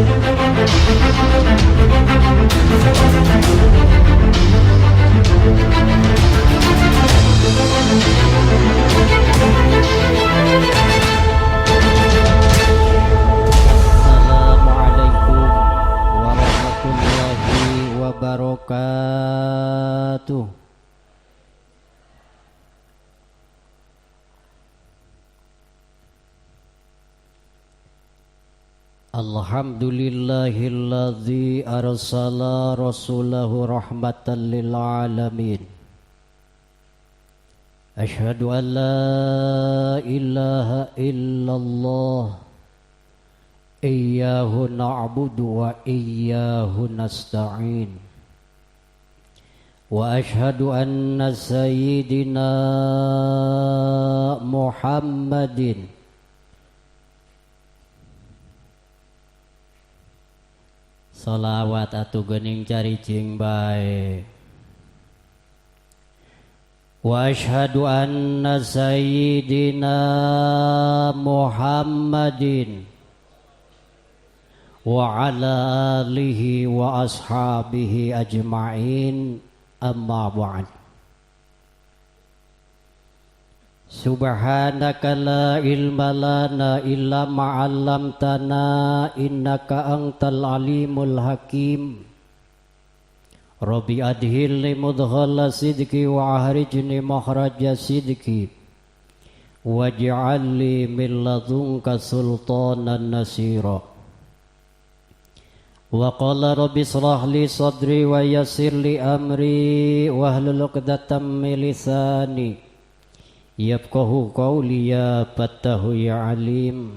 Assalamualaikum warahmatullahi wabarakatuh. Alhamdulillahilladzi arsala rasulahu rahmatan lil alamin. Asyhadu an la ilaha illallah iyyahu na'budu wa iyyahu nasta'in. Wa asyhadu anna sayyidina Muhammadin Salawat atuh geuning caricing bae. Wa asyhadu anna sayyidina Muhammadin wa ala alihi wa ashabihi ajma'in, amma ba'd. Subhanaka la ilma lana illa ma 'allamtana innaka antal alimul hakim. Rabbi adhilni mudkhala sidqi wa ahrijni makhraja sidqi waj'al li min ladunka sultanan nasira. Wa qala rabbi israh li sadri wa yassir li amri wahlul 'uqdatam min lisani yafqahu qawli ya fattahu ya alim.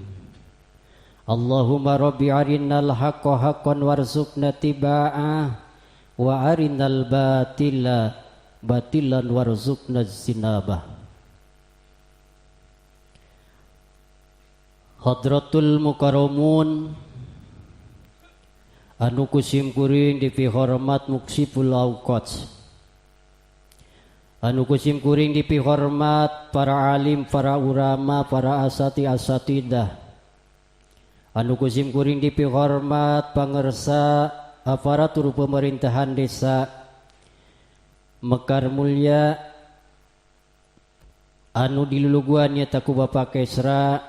Allahumma rabbi arinal haqqa haqqan warzuqna tiba'ah wa arinal batila batilan warzuqna zinabah. Hadratul mukarramun anu kusim kuring dipihormat muksiful awqat, anu kusim kuring dipihormat para alim, para ulama, para asati asatidah, anu kusim kuring dipihormat pangersa aparatur pemerintahan desa Mekar Mulya anu diluluguan nyata ku Bapak Kesra,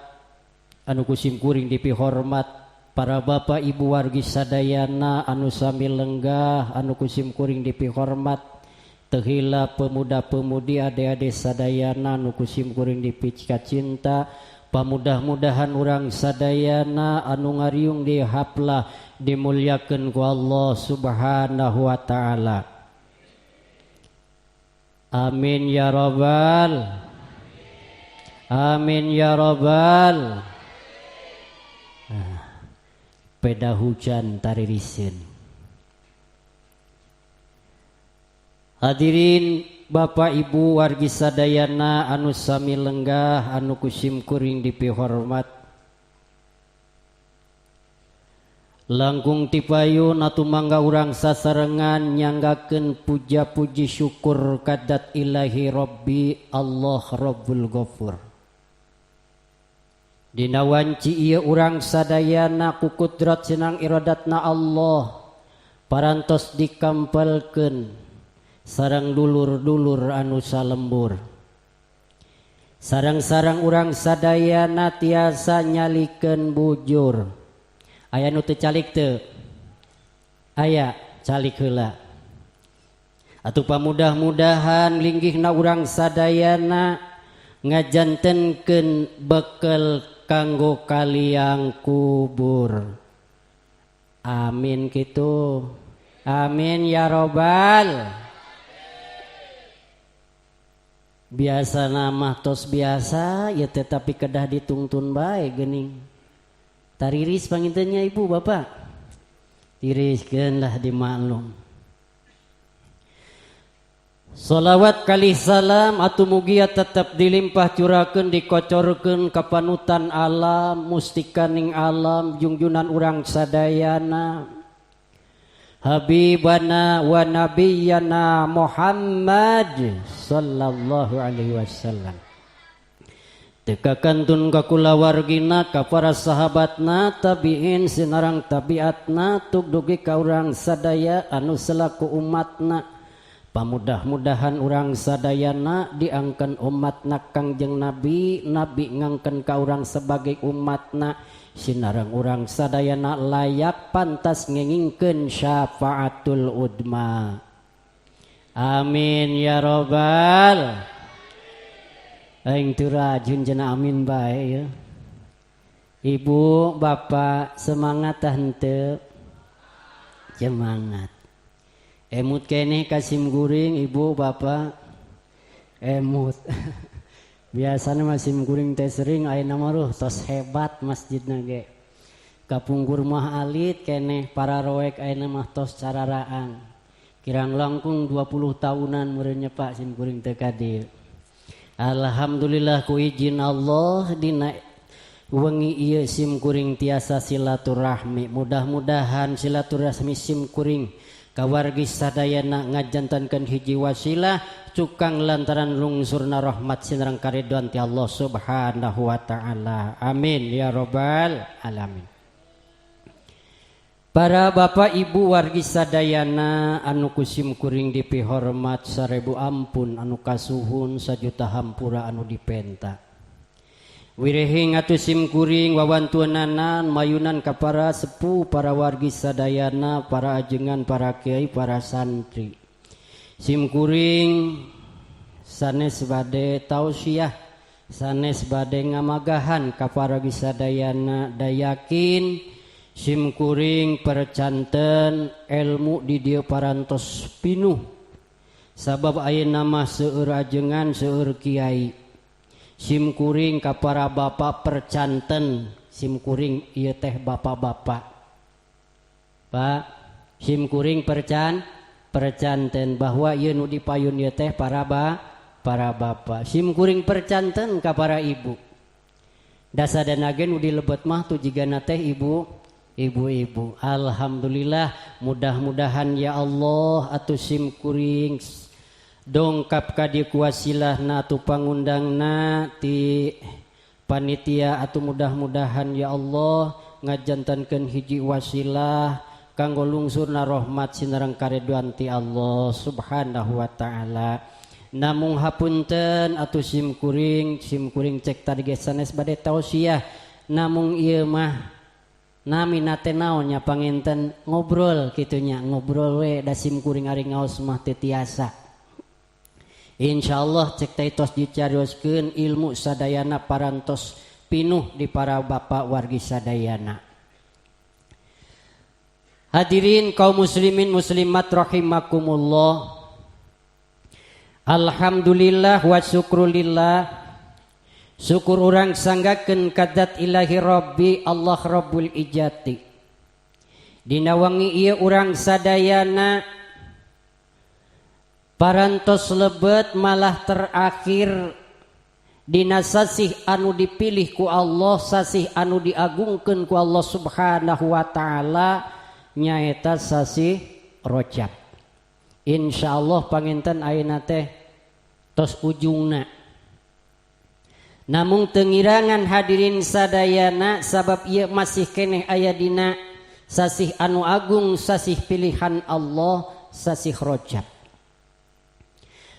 anu kusim kuring dipihormat para bapak ibu wargi sadayana anu sami lenggah, anu kusim kuring dipihormat tehila pemuda-pemudi ade-ade sadayana anu kusim kuring dipicka cinta. Pamudah-mudahan urang sadayana anu ngariung di haplah dimuliakeun ku Allah Subhanahu wa taala. Amin ya rabbal amin ya rabbal. Peda hujan taririseun. Hadirin Bapak Ibu wargi sadayana anu sami lenggah anu kusim kuring dipihormat. Langkung tipayun atuh mangga urang sasarengan nyanggakeun puja-puji syukur kadat ilahi Rabbi Allah Rabbul Ghafur. Dina wanci ieu urang sadayana ku kudrat senang iradatna Allah parantos dikampelkeun sarang dulur-dulur anu salembur. Sarang-sarang urang sadayana tiasa nyalikeun bujur. Aya nu teu calik teu? Aya, calik heula. Atuh pamudah-mudahan linggihna urang sadayana ngajantenkeun bekel kanggo kaliang kubur. Amin kitu. Amin ya robbal. Biasa nama tos biasa ya tetapi kedah ditungtun bae geuning. Tariris pangintennya ibu bapak. Tiriskeun lah dimaklum. Salawat kali salam atuh mugia tetap dilimpah curakeun dikocorkeun ka panutan alam mustikaning alam jungjunan urang sadayana Habibana wa nabiyana Muhammad sallallahu alaihi wasallam. Teu kakantun ka kulawargina, ka para sahabatna, tabiin sinareng tabiatna, tuk dugi ka urang sadaya anu selaku umatna. Pamudah-mudahan urang sadayana diangken umatna Kangjeng Nabi, Nabi ngangken ka urang sebagai umatna, sinareng urang sadayana layak pantas ngengingkeun syafaatul udma. Amin ya robbal. Aing teu rajin cenah, amin bae ya. Ibu, bapak semangat tah henteu? Semangat. Emut keneh ka sim kuring ibu bapak? Emut. Biasana mah sim kuring teh sering, ayeuna mah ruh tos hebat masjidna ge. Kapungkur mah alit keneh, para roek, ayeuna mah tos cararaang. Kirang langkung 20 tahunan meureun nya, Pak, sim kuring teu ka dieu. Alhamdulillah, ku izin Allah dina wengi ieu sim kuring tiasa silaturahmi. Mudah-mudahan silaturahmi sim kuring ka wargi sadayana ngajantankeun hiji wasilah cukang lantaran lungsurna rahmat sinareng karidhoan ti Allah Subhanahu wa taala. Amin ya robbal alamin. Para bapak ibu wargi sadayana anu kusim kuring dipihormat, 1000 ampun anu kasuhun, sajuta hampura anu dipenta. Wirehing atuh sim kuring wawantunanan mayunan ka para sepuh, para wargi sadayana, para ajengan, para kiai, para santri. Sim kuring sanes bade tausiah, sanes bade ngamagahan ka para sadayana, da yakin sim kuring percanten ilmu di dieu parantos pinuh, sabab ayeuna mah seueur ajengan, seueur kiai. Sim kuring ka para bapak percanten, sim kuring ieu teh bapak-bapak, Pak, sim kuring percanten bahwa ieu nu dipayun ieu teh para bapak. Sim kuring percanten ka para ibu, dasadana ge nu dilebet mah tu jigana teh ibu ibu-ibu. Alhamdulillah, mudah-mudahan ya Allah atuh sim kuring dongkap ka dieu kuwasilahna atuh pangundangna ti panitia atuh, mudah-mudahan ya Allah ngajantankeun hiji wasilah kanggo lungsurna rahmat sinareng karidhoan ti Allah Subhanahu wa taala. Namung hapunten atuh sim kuring, sim kuring cek tadi ge sanes bade tausiah, namung ieu mah nami teh naon nya, panginten ngobrol kitu nya, ngobrol we, da sim kuring ari ngaos mah teu tiasa. Insyaallah cek teh tos dicarioskeun, ilmu sadayana parantos pinuh di para bapak wargi sadayana. Hadirin kaum muslimin muslimat rahimakumullah. Alhamdulillah wa syukrulillah. Syukur urang sanggakeun ka dzat ilahi Rabbi Allah Rabbul Ijati. Dina wengi ieu urang sadayana parantos lebet, malah terakhir dina sasih anu dipilih ku Allah, sasih anu diagungkeun ku Allah Subhanahu wa taala, nyaeta sasih Rajab. Insyaallah panginten ayeuna teh tos ujungna. Namun tengirangan hadirin sadayana, sabab ieu masih keneh aya dina sasih anu agung, sasih pilihan Allah, sasih Rajab.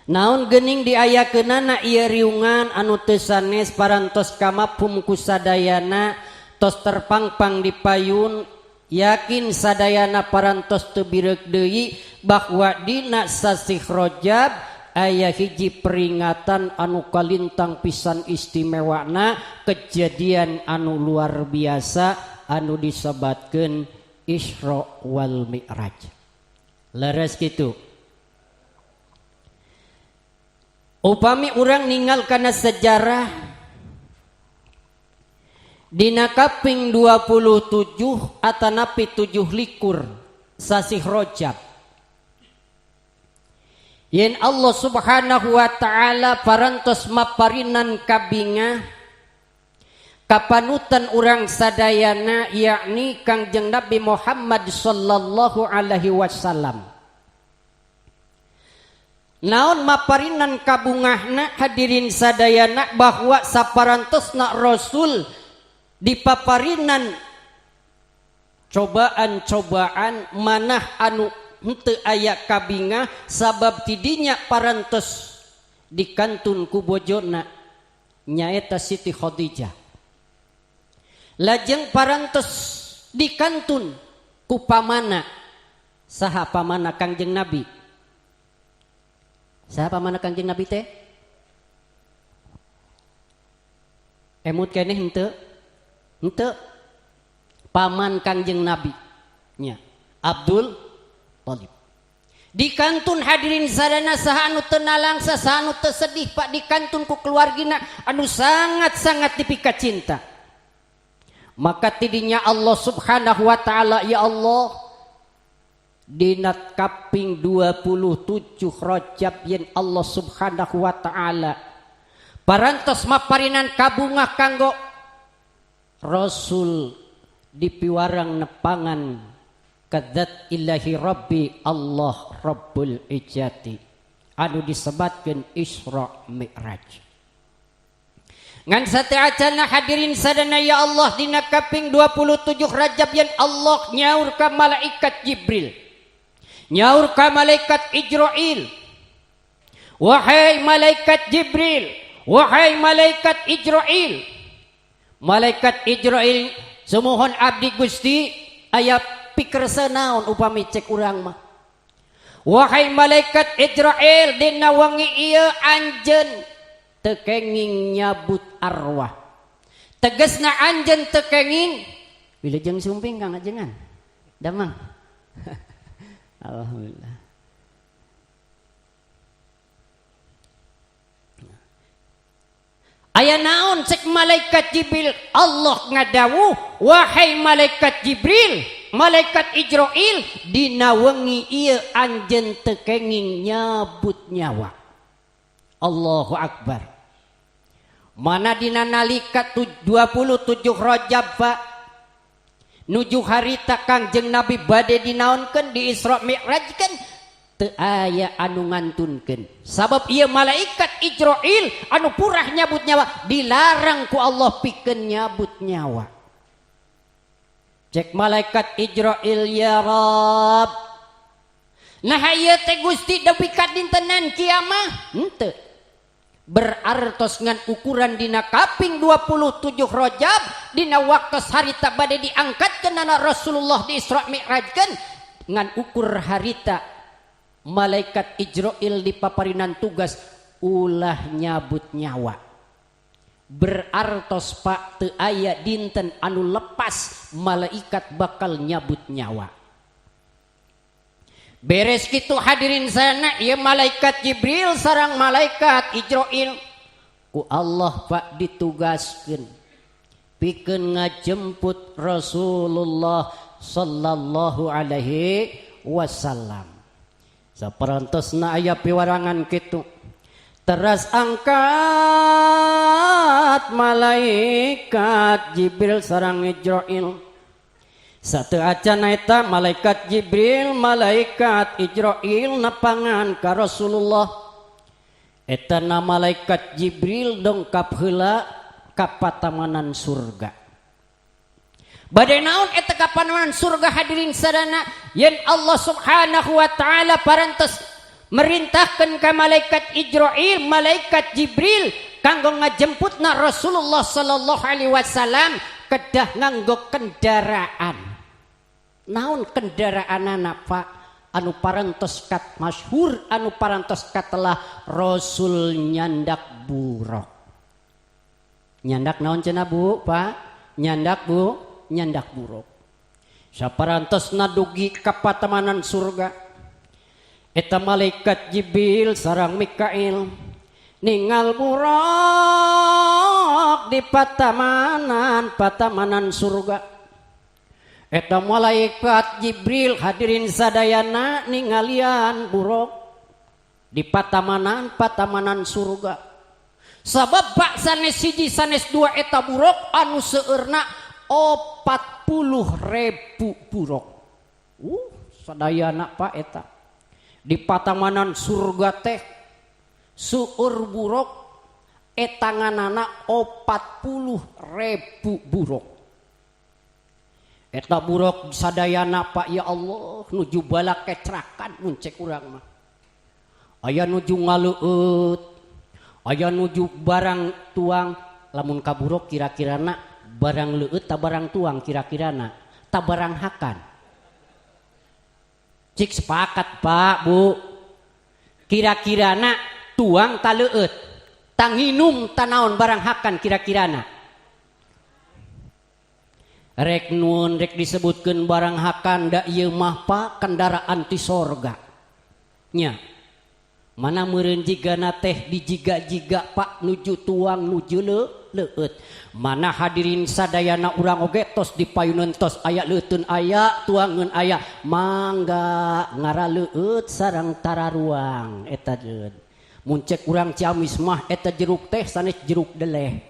Naon gening diayakeunana ieu riungan anu teu sanes parantos kamapum ku sadayana, tos terpangpang di payun, yakin sadayana parantos teu bireuk deui bahwa dina sasih Rajab aya hiji peringatan anu kalintang pisan istimewana, kejadian anu luar biasa anu disebatkeun Isra wal Mi'raj. Leres kitu? Upami urang ningal kana sejarah dina kaping 27 atanapi 7 likur sasih Rajab, yen Allah Subhanahu wa taala parantos maparinan kabingah kapanutan urang sadayana, yakni Kangjeng Nabi Muhammad sallallahu alaihi wasallam. Naon maparinan kabungahna hadirin sadayana bahwa saparantosna Rasul dipaparinan cobaan-cobaan manah anu henteu aya kabingah sabab tidinya parantos dikantun ku bojona nyaeta Siti Khadijah. Lajeng parantos dikantun ku pamana. Saha pamana Kangjeng Nabi? Saha pamana Kangjeng Nabi teh? Emut keneh henteu? Henteu. Paman Kangjeng Nabi nya Abdul Thalib. Dikantun hadirin sadana saha anu teu nalangsa, saha anu teu sedih Pak, dikantun ku keluargina anu sangat-sangat dipika cinta. Maka tidinya Allah Subhanahu wa taala, ya Allah, dina kaping 27 Rajab yen Allah Subhanahu wa taala parantos maparinan kabungah kanggo Rasul dipiwarang nepangan kadzat ilahi rabbi Allah Rabbul Izzati anu disebatkeun Isra Mi'raj. Ngan sateacana hadirin sadana ya Allah dina kaping 27 Rajab yen Allah nyaur ka malaikat Jibril, nyaur ka malaikat Ijrail, wahai malaikat Jibril, wahai malaikat Ijrail. Malaikat Ijrail sumuhun abdi Gusti aya pikersa naon upami cek urang mah. Wahai malaikat Ijrail, dina wangi ieu anjeun teu kenging nyabut arwah. Tegasna anjeun teu kenging wilujeng sumping Kang ajengan. Damang. Alhamdulillah. Aya naon cek malaikat Jibril? Allah ngadawuh, wahai malaikat Jibril, malaikat Ijrail, dina wengi ieu anjeun teu kenging nyabut nyawa. Allahu Akbar. Mana dina nalika 27 Rajab Pak, nuju harita Kangjeng Nabi bade dinaonkeun di Isra Mi'rajkeun, teu aya anu ngantunkeun. Sabab ieu malaikat Ijrail anu purah nyabut nyawa dilarang ku Allah pikeun nyabut nyawa. Cek malaikat Ijrail, ya Rabb, nah ieu teh Gusti nepi ka dintenan kiamah henteu. Berartos ngan ukuran dina kaping 27 Rajab dina waktos harita bade diangkatkeun anak Rasulullah di Isra Mi'rajkeun, ngan ukur harita malaikat Ijrail dipaparinan tugas ulah nyabut nyawa. Berartos Pak teu aya dinten anu lepas malaikat bakal nyabut nyawa. Beres kitu hadirin sana ieu malaikat Jibril sareng malaikat Ijrail ku Allah Pak ditugaskeun pikeun ngajemput Rasulullah sallallahu alaihi wasallam. Saparantosna aya piwarangan kitu. Teras angkat malaikat Jibril sareng Ijrail. Satu acan eta malaikat Jibril, malaikat Ijrail nepangan ka Rasulullah. Eta na malaikat Jibril dongkap heula ka patamanan surga. Bade naon eta ka patamanan surga hadirin sadana yen Allah Subhanahu wa taala parantos merintahkeun ka malaikat Ijrail, malaikat Jibril kanggo ngajemputna Rasulullah sallallahu alaihi wasallam kedah nganggo kendaraan. Naon kendaraanana Pak? Anu parantos kat masyhur, anu parantos katelah Rasul nyandak buruk. Nyandak naon cenah Bu, Pak? Nyandak Bu, nyandak buruk. Saparantosna dugi ka patamanan surga. Eta malaikat Jibril sareng Mikail ningal buruk di patamanan surga. Eta malaikat Jibril hadirin sadayana ningalian buruk di patamanan surga. Sabab bak sanes hiji sanes dua eta buruk anu seueurna 40.000 buruk. Sadayana Pak eta di patamanan surga teh Seueur buruk etanganana 40.000 buruk. Eta buruk sadayana, Pak, ya Allah, nuju balak kecrakan mun cek urang mah. Aya nuju ngaleueut, aya nuju barang tuang. Lamun kaburuk kira-kirana barang leueut ta barang tuang, kira-kirana ta barang hakan? Cik sepakat, Pak, Bu, kira-kirana tuang ta leueut, ta nginum ta naon, barang hakan kira-kirana? Rek nun rek disebutkeun barang hakan, da ieu mah, Pak, kendaraan ti sorga nya. Mana meureun jigana teh dijiga-jiga, Pak, nuju tuang nuju leueut. Mana hadirin sadayana urang oge tos dipayuneun, tos aya leuteun, aya tuangeun, aya mangga ngaraleueut sareng tararuang. Eta leueut mun cek urang Ciamis mah, eta jeruk teh sanes jeruk deleh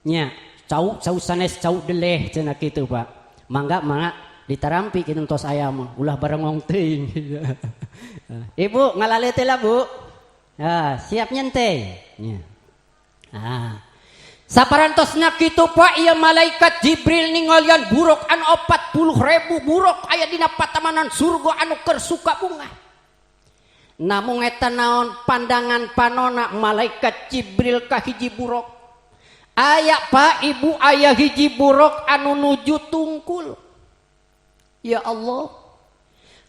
nya, cau cau sanes cau deleh cenah kitu, Pak. Mangga, mangga ditarampi kitu, tos aya mah ulah barengong teuing. Ibu ngalaleut lah, Bu. Ah, siap nyente nya. Ah, saparantosna kitu, Pak, ieu malaikat Jibril ningalian buruk anu 40.000 buruk aya dina patamanan surga anu keur suka bunga. Namung eta naon pandangan panona malaikat Jibril ka hiji buruk aya, Pak, Ibu, aya hiji buruk anu nuju tungkul. Ya Allah,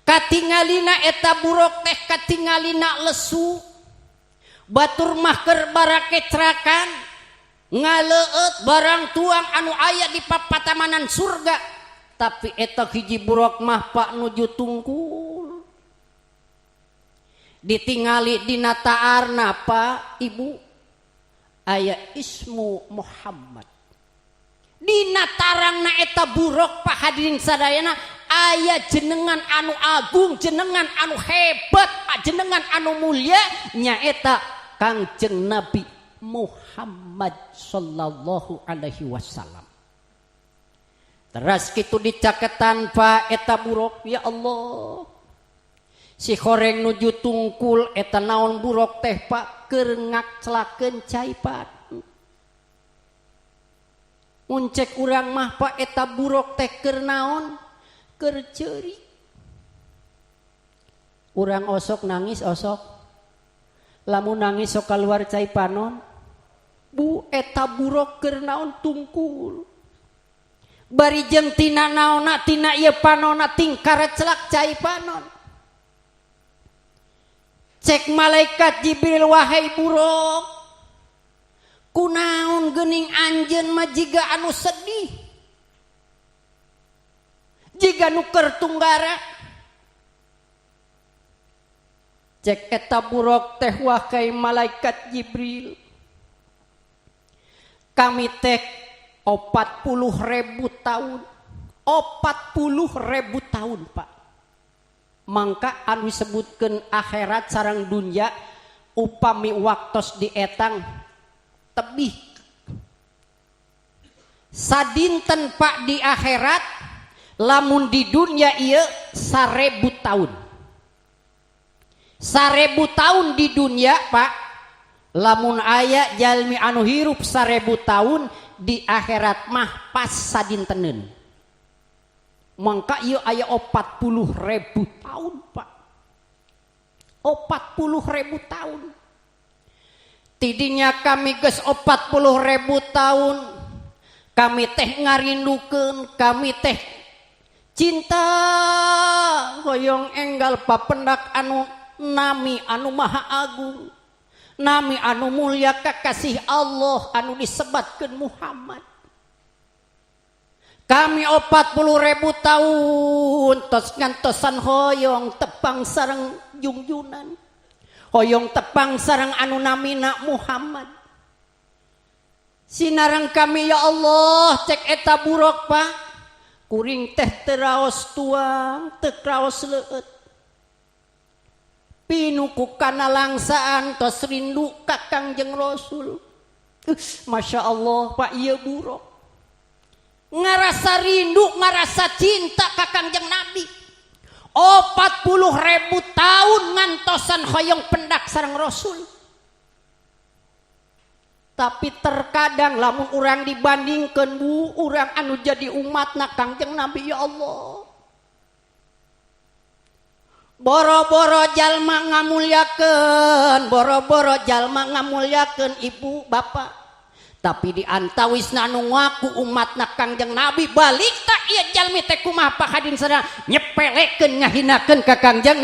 katingalina eta buruk teh katingalina lesu. Batur mah keur barakecrakan ngaleueut barang tuang anu aya di papatamanan surga, tapi eta hiji buruk mah, Pak, nuju tungkul. Ditingali dina taarna, Pak, Ibu, aya ismu Muhammad dina tarangna eta buruk. Pak, hadirin sadayana, aya jenengan anu agung, jenengan anu hebat, jenengan anu mulia, nyaeta Kangjeng Nabi Muhammad sallallahu alaihi wasallam. Teras kitu dicaketan, Pak, eta buruk. Ya Allah, si horeng nuju tungkul. Eta naon buruk teh, Pak, keur ngaclakeun cai pan. Mun cek urang mah, Pak, eta buruk teh keur naon? Keur ceurik. Urang osok nangis, osok lamun nangis sok keluar cai panon. Bu, eta buruk keur naon tungkul, bari jeung tina naonna, tina ieu panonna tingkar celak cai panon. Cek malaikat Jibril, "Wahai buruk, kunaon geuning anjeun mah jiga anu sedih, jiga nu keur tunggara?" Cek eta buruk teh, "Wahai malaikat Jibril, kami teh 40.000 tahun, 40.000 tahun, Pak." Mangka anu disebutkeun akhirat sareng dunya upami waktos dietang tebih sadinten, Pak, di akhirat. Lamun di dunia ieu 1000 tahun, 1000 tahun di dunia, Pak. Lamun aya jalmi anu hirup 1000 tahun, di akhirat mah pas sadinteneun. Mangka ieu aya 40.000 tahun, Pak, 40.000 tahun. "Tidinya kami geus 40.000 tahun, kami teh ngarindukeun, kami teh cinta hoyong enggal papendak anu nami anu maha agung, nami anu mulia, kakasih Allah anu disebatkeun Muhammad. Kami 40.000 tahun tos ngantosan hoyong tepang sareng jungjunan, hoyong tepang sareng anu namina Muhammad. Sinareng kami, ya Allah." Cek eta buruk, Pak, "Kuring teh teu raos tuang, teu raos leueut, pinuh ku kanalangsaan, tos rindu ka Kangjeng Rasul." Masya Allah, Pak, ieu buruk ngarasa rindu, ngarasa cinta ka Kangjeng Nabi. 40.000 tahun ngantosan hoyong pendak sareng Rasul. Tapi terkadang lamun urang dibandingkan, Bu, urang anu jadi umatna Kangjeng Nabi, ya Allah. Boro-boro jalma ngamulyakeun, boro-boro jalma ngamulyakeun ibu bapak. Tapi di antawisna anu ngaku umatna Kangjeng Nabi, balik tak ieu jalmi teh kumaha, Pak, hadirin sadaya, nyepelekeun, ngahinakeun ka Kangjeng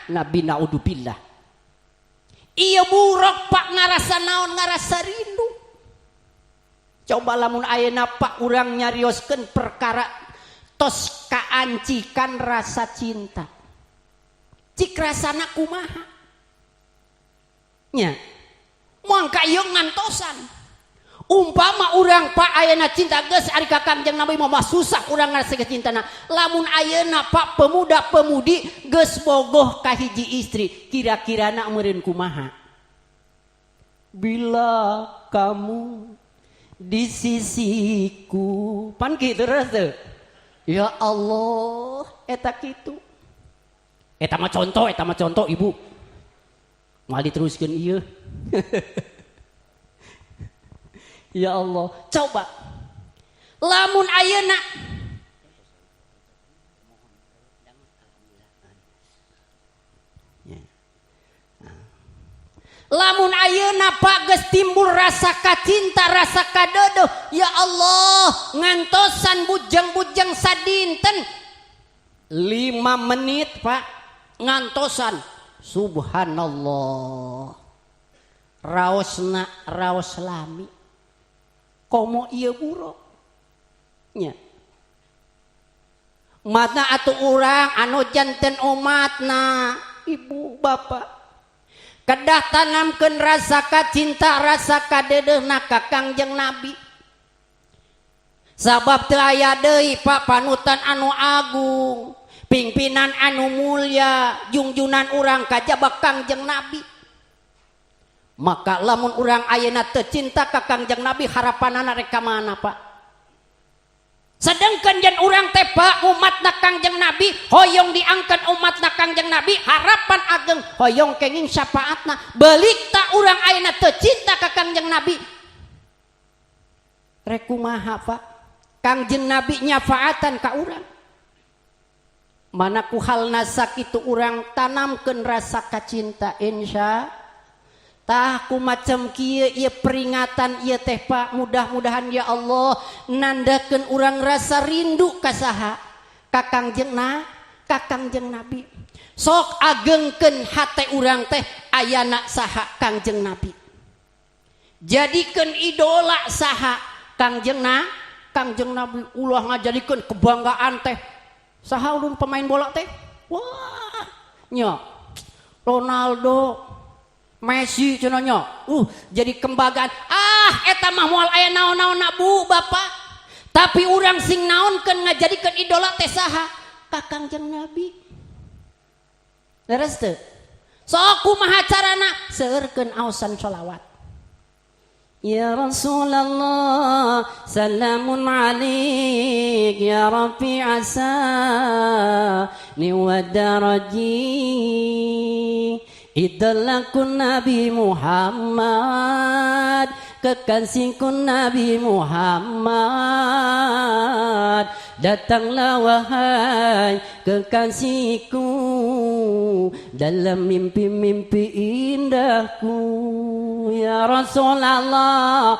Nabi, naudzubillah. Iya buruk, Pak, ngarasa naon? Ngarasa rindu. Coba lamun ayeuna, Pak, urang nyarioskeun perkara tos kaancikan rasa cinta. Cik rasana kumaha? Nya. Mangka ieu ngantosan. Umpama urang, Pak, ayeuna cinta geus ari ka Kangjeng Nabi mah susah urang ngarasa cintana. Lamun ayeuna, Pak, pemuda-pemudi geus bogoh ka hiji istri, kira-kirana meureun kumaha? Bila kamu di sisiku, pan kitu teu? Ya Allah, eta kitu. Eta mah contoh, eta mah contoh, Ibu. Moal diteruskeun ieu. Ya Allah, coba. Lamun ayeuna lamun ayeuna, Pak, geus timbul rasa kacinta, rasa kadeudeuh, ya Allah, ngantosan bujang-bujang sadinten 5 menit, Pak, ngantosan subhanallah, raosna raos lami komo ieu buruk nya. Mata atuh urang anu janten umatna, ibu bapak, kedah tanamkeun rasa kacinta, rasa kadeudeuhna ka Kangjeng Nabi, sabab teu aya deui, Pak, panutan anu agung, pimpinan anu mulia, jungjunan urang kajaba Kangjeng Nabi. Maka lamun urang ayeuna teu cinta ka Kangjeng Nabi, harapanana rek ka mana, Pak? Sedangkan jan urang teh, Pak, umatna Kangjeng Nabi, hoyong diangkat umatna Kangjeng Nabi, harapan ageng hoyong kenging syafaatna, balik tak urang ayeuna teu cinta ka Kangjeng Nabi, rek kumaha, Pak? Kangjeng Nabi nyafaatan ka urang? Mana ku halna sakitu urang tanamkeun rasa kacinta, insya. Tah, ku macam kieu ieu peringatan ieu teh, Pak, mudah-mudahan ya Allah nandakeun urang rasa rindu ka saha? Ka Kangjeng na, ka Kangjeng Nabi. Sok agengkeun hate urang teh ayana saha? Kangjeng Nabi. Jadikeun idola saha? Kangjeng na, Kangjeng Nabi. Ulah ngajadikeun kebanggaan teh saha, ulun pemain bola teh, wah nya, Ronaldo, Messi cenah nya, jadi kebanggaan. Ah, eta mah moal aya naon-naonna, Bu, Bapak. Tapi urang sing naonkeun, ngajadikeun idola teh saha? Ka Kangjeng Nabi. Leres teu? Sok kumaha carana? Seueurkeun aosan sholawat. Ya Rasulullah, salamun alaik ya Rabbi asani wa daraji. Idolaku Nabi Muhammad, kekasihku Nabi Muhammad. Datanglah wahai kekasihku dalam mimpi-mimpi indahku. Ya Rasulullah,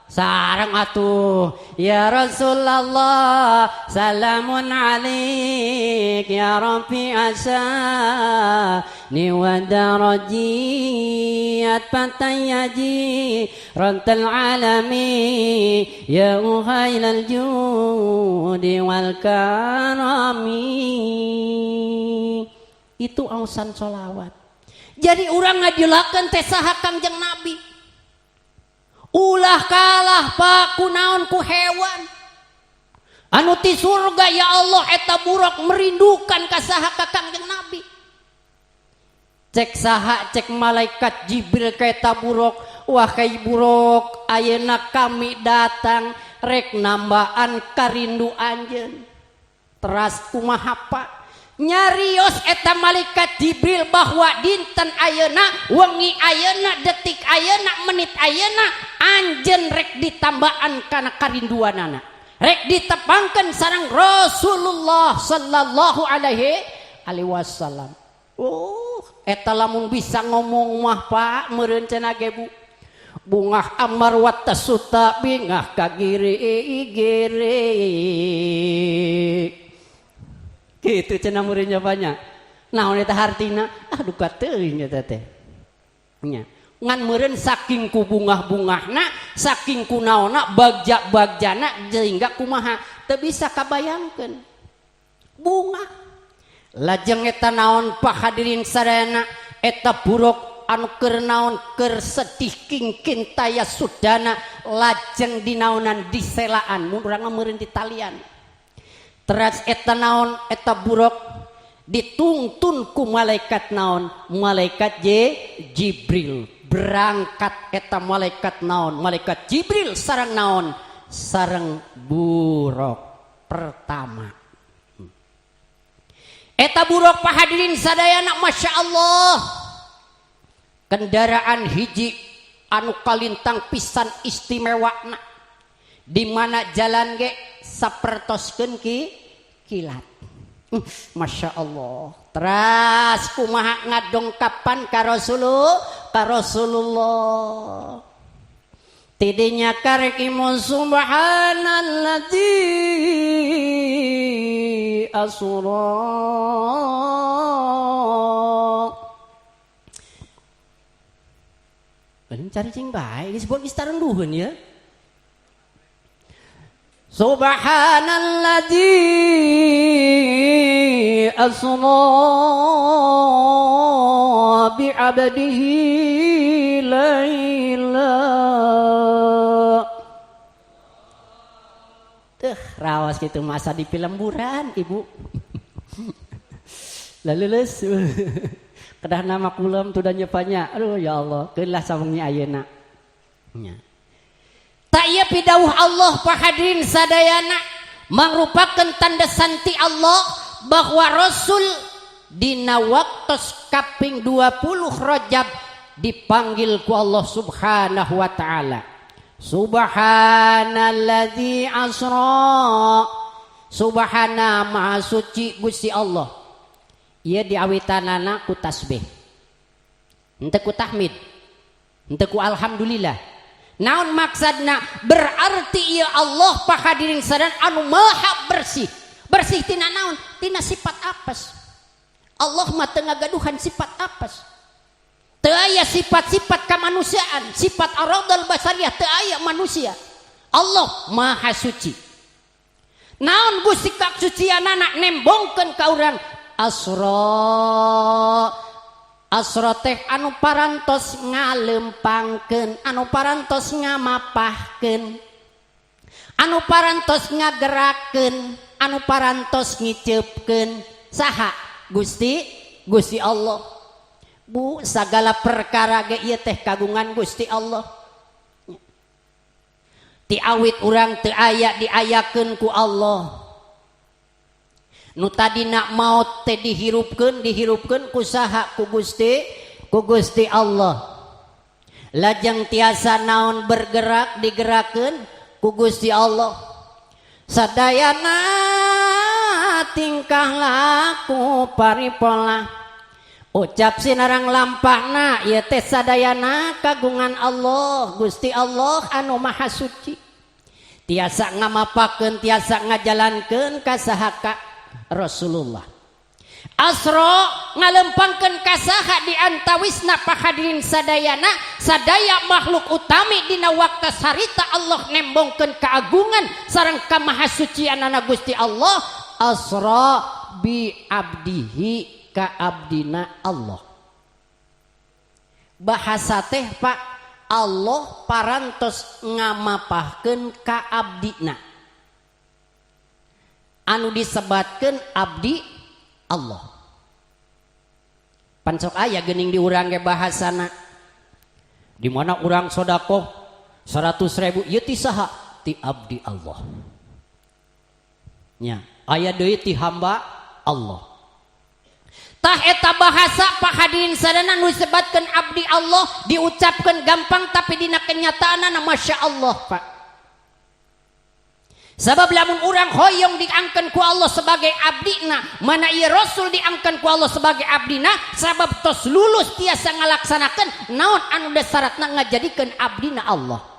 sareng atuh. Ya Rasulullah, salamun alaik ya Rabbi asani wa darajiyat patayaji rantal alami ya uhailal judi wal karami. Itu ausan solawat. Jadi urang ngajelakeun teh saha? Kangjeng Nabi. Ulah kalah, Pak, ku naon, ku hewan anu ti surga. Ya Allah, eta buruk merindukan ka saha? Ka Kangjeng Nabi. Cek saha? Cek malaikat Jibril ka eta buruk, "Wahai buruk, ayeuna kami datang rek nambaan karindu anjeun." Teras kumaha, Pak? Nyarios eta malaikat Jibril bahwa dinten ayeuna, wengi ayeuna, detik ayeuna, menit ayeuna anjeun rek ditambaan kana karinduanana. Rek ditepangkeun sareng Rasulullah sallallahu alaihi wasallam. Oh, eta lamun bisa ngomong mah Pak meureun cenah ge Bu. Bungah amar watasuta bingah kagiri giri. Gitu cenah meureun banyak. Naon eta hartina? Ah duka teuing eta teh. Nya. Ngan meureun saking ku bungah-bungahna, saking ku naonna bagja-bagjana sehingga kumaha teu bisa kabayangkeun. Bunga. Lajeng eta naon Pak hadirin sadayana eta buruk anu keur naon keur sedih kingkin taya sudana lajeng dinaonan diselaan mun urang mah meureun ditalian. Teras eta naon eta buruk dituntun ku malaikat naon malaikat Jibril berangkat eta malaikat naon malaikat Jibril sareng naon sareng buruk pertama. Eta buruk Pak hadirin sadayana Masya Allah kendaraan hiji anu kalintang pisan istimewana di mana jalan ge sapertoskeun ki kilat. Masya Allah. Teras kumaha ngadongkapan ka Rasulullah. Tidinya karek imun subhanalladzi asra. Bener cari cing bae geus buat geus tarunduheun ya. Subhanalladzi asra bi'abdihi laila. Tuh rawas gitu masa di pilemburan ibu. Lalu leus kedah nama kulem tuh dan nyepanya. Aduh ya Allah, kelah sawengi ayeuna. Nya. Tak ieu pidawuh Allah Pak hadirin sadayana mangrupakeun tanda santi Allah bahwa Rasul dina waktos kaping 20 Rajab dipanggil ku Allah Subhanahu wa taala. Subhanalladzi asra. Subhana maha suci Gusti Allah. Ieu diawitanana ku tasbih. Henteu ku tahmid. Henteu ku alhamdulillah. Naon maksudna? Berarti ieu Allah Pak hadirin sadayana anu maha bersih. Bersih tina naon? Tina sifat apes. Allah mah teu ngagaduhan sifat apes. Teu aya sifat-sifat kemanusiaan, sifat aradal basariah teu aya manusia. Allah maha suci. Naon Gusti kasucianana nembongkeun ka urang asra. Asra teh anu parantos ngalempangkeun, anu parantos ngamapahkeun, anu parantos ngagerakeun, anu parantos ngiceupkeun. Saha? Gusti, Gusti Allah. Bu, sagala perkara ge ieu teh kagungan Gusti Allah. Ti awit urang teu aya diayakeun ku Allah. Nu tadina maot teh dihirupkeun, dihirupkeun ku saha? Ku Gusti, ku Gusti Allah. Lajeng tiasa naon bergerak digerakkeun ku Gusti Allah. Sadayana tingkah laku paripola ucap sinarang lampahna ieu teh sadayana kagungan Allah Gusti Allah anu maha suci. Tiasa ngamapakeun, tiasa ngajalankeun ka saha? Ka Rasulullah. Asra ngalempangkeun ka saha di antawisna Pak hadirin sadayana sadaya makhluk utami dina waktu sarita Allah nembongkeun keagungan sareng kamahasucianana Gusti Allah. Asra bi abdihi ka abdina Allah. Bahasa teh Pak Allah parantos ngamapahkeun ka abdina anu disebatkeun abdi Allah. Pan sok aya geuning di urang ge bahasana di mana urang sodakoh 100.000 ieu ti saha? Ti abdi Allah. Nya aya deui ti hamba Allah. Tah, eta bahasa, Pak, hadirin sadana, nu disebatkeun abdi Allah diucapkan gampang, tapi dina kenyataanna masya Allah, Pak. Sabab lamun urang hoyong diangkeun ku Allah sebagai abdina, mana ieu Rasul diangkeun ku Allah sebagai abdina, sabab tos lulus tiasa ngalaksanakeun naon anu syaratna ngajadikeun abdina Allah.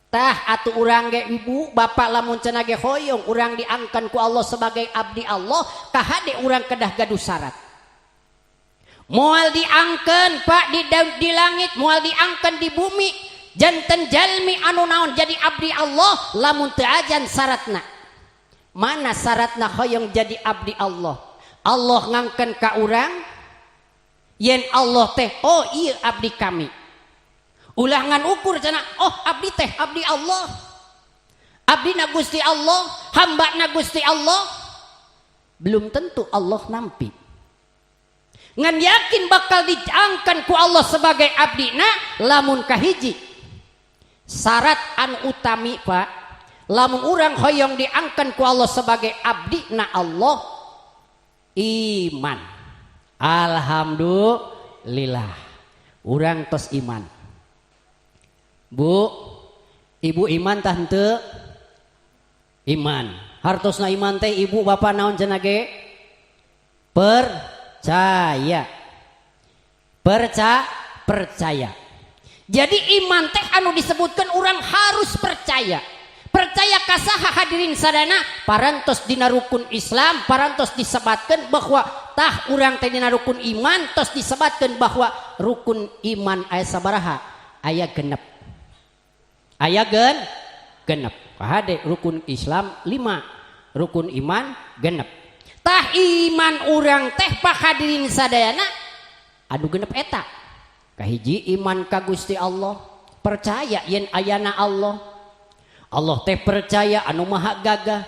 Tah, atuh urang ge, ibu bapak, lamun cenah ge hoyong urang diangkeun ku Allah sebagai abdi Allah, kahade urang kedah gaduh syarat. Moal diangkeun, Pak, di langit, moal diangkeun di bumi janten jalmi anu naon jadi abdi Allah lamun teu ajan syaratna. Mana syaratna hoyong jadi abdi Allah, Allah ngangkeun ka urang yen Allah teh, "Oh, iya abdi kami"? Ulah ngan ukur cenah, "Oh, abdi teh abdi Allah, abdi na Gusti Allah, hamba na Gusti Allah." Belum tentu Allah nampi. Ngan yakin bakal diangkan ku Allah sebagai abdina lamun kahiji syarat anu utami, Pak, lamun urang hoyong diangkan ku Allah sebagai abdi na Allah, iman. Alhamdulillah urang tos iman. Bu, ibu, iman tah henteu? Iman. Hartosna iman teh, ibu bapak, naon cenah ge? Percaya. Percaya. Jadi iman teh anu disebutkan orang harus percaya. Percaya kasaha, hadirin sadana? Parantos dina rukun Islam, parantos disebatkan bahwa tah urang teh dina rukun iman tos disebatkan bahwa rukun iman aya sabaraha? Aya 6. Aya 6. Kahade rukun Islam 5, rukun iman 6. Tah, iman urang teh, Pak, hadirin sadayana, anu 6 eta. Kahiji, iman ka Gusti Allah, percaya yen ayana Allah. Allah teh percaya anu maha gagah,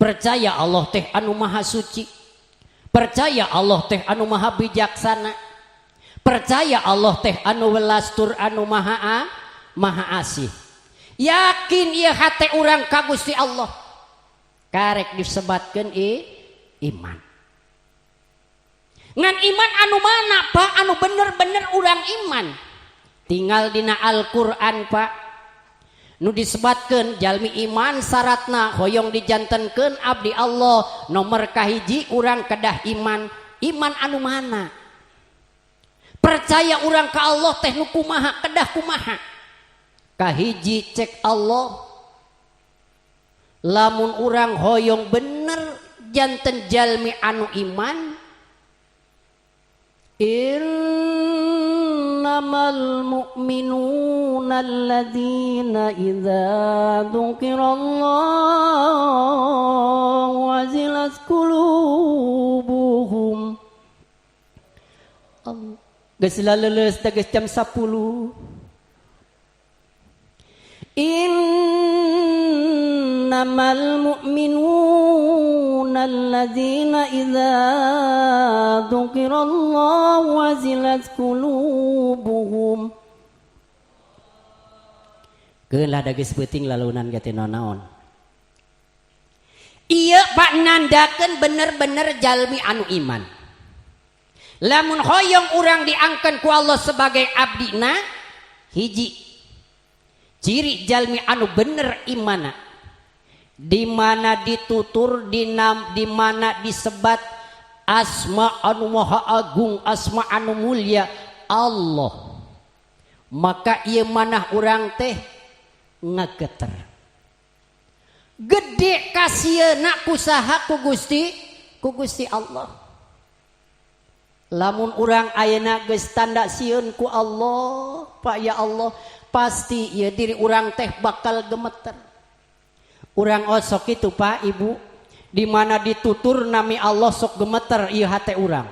percaya Allah teh anu maha suci, percaya Allah teh anu maha bijaksana, percaya Allah teh anu welas tur anu maha maha asih. Yakin ieu hate urang ka Gusti Allah, karek disebatkeun iman. Ngan iman anu mana, Pak, anu bener-bener urang iman? Tinggal dina Al-Quran, Pak, nu disebatkan jalmi iman syaratna hoyong dijantenkeun abdi Allah, nomor kahiji urang kedah iman. Iman anu mana? Percaya urang ke Allah teh nu kumaha, kedah kumaha? Kahiji, cek Allah, lamun urang hoyong bener janten jalmi anu iman, innamal mu'minuna alladzina idza dzukirallahu wajilat qulubuhum. Geus laleuleus teh, geus jam 10. Innamal mu'minuna alladzina idza dzukirallahu wajilat qulubuhum. Keun lah, da geus peuting lalaunan ge teu naon. Iya, Pak, nandakeun bener-bener jalmi anu iman. Lamun hoyong urang diangkan ku Allah sebagai abdina, hiji ciri jalmi anu bener imana, di mana ditutur dinam, di mana disebat asma anu maha agung, asma anu mulia Allah, maka ieu manah urang teh ngageter gede kasieuna kusaha? Ku Gusti Allah. Lamun urang ayeuna geus tanda sieun ku Allah, Pak, ya Allah, pasti ieu diri urang teh bakal gemeter. Urang osok itu, Pak, Ibu, di mana ditutur nami Allah sok gemeter ieu hate urang.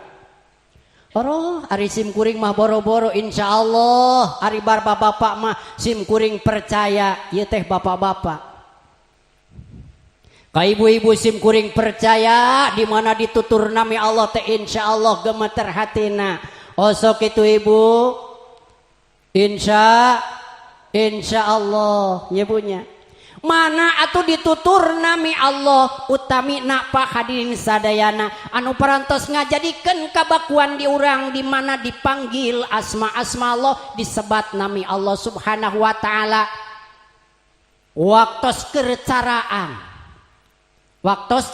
Oh, ari sim kuring mah boro-boro, insya Allah ari bapak-bapak mah sim kuring percaya ieu teh bapak-bapak. Ka ibu-ibu sim kuring percaya di mana ditutur nami Allah teh insya Allah gemeter hatina. Osok itu, ibu, insya insya Allah nyebunya. Mana atuh ditutur nami Allah utami nak pak hadirin sadayana anu parantos ngajadikeun kabakuan di urang di mana dipanggil asma-asma Allah, disebat nami Allah Subhanahu wa taala. Waktos keur caraang, waktos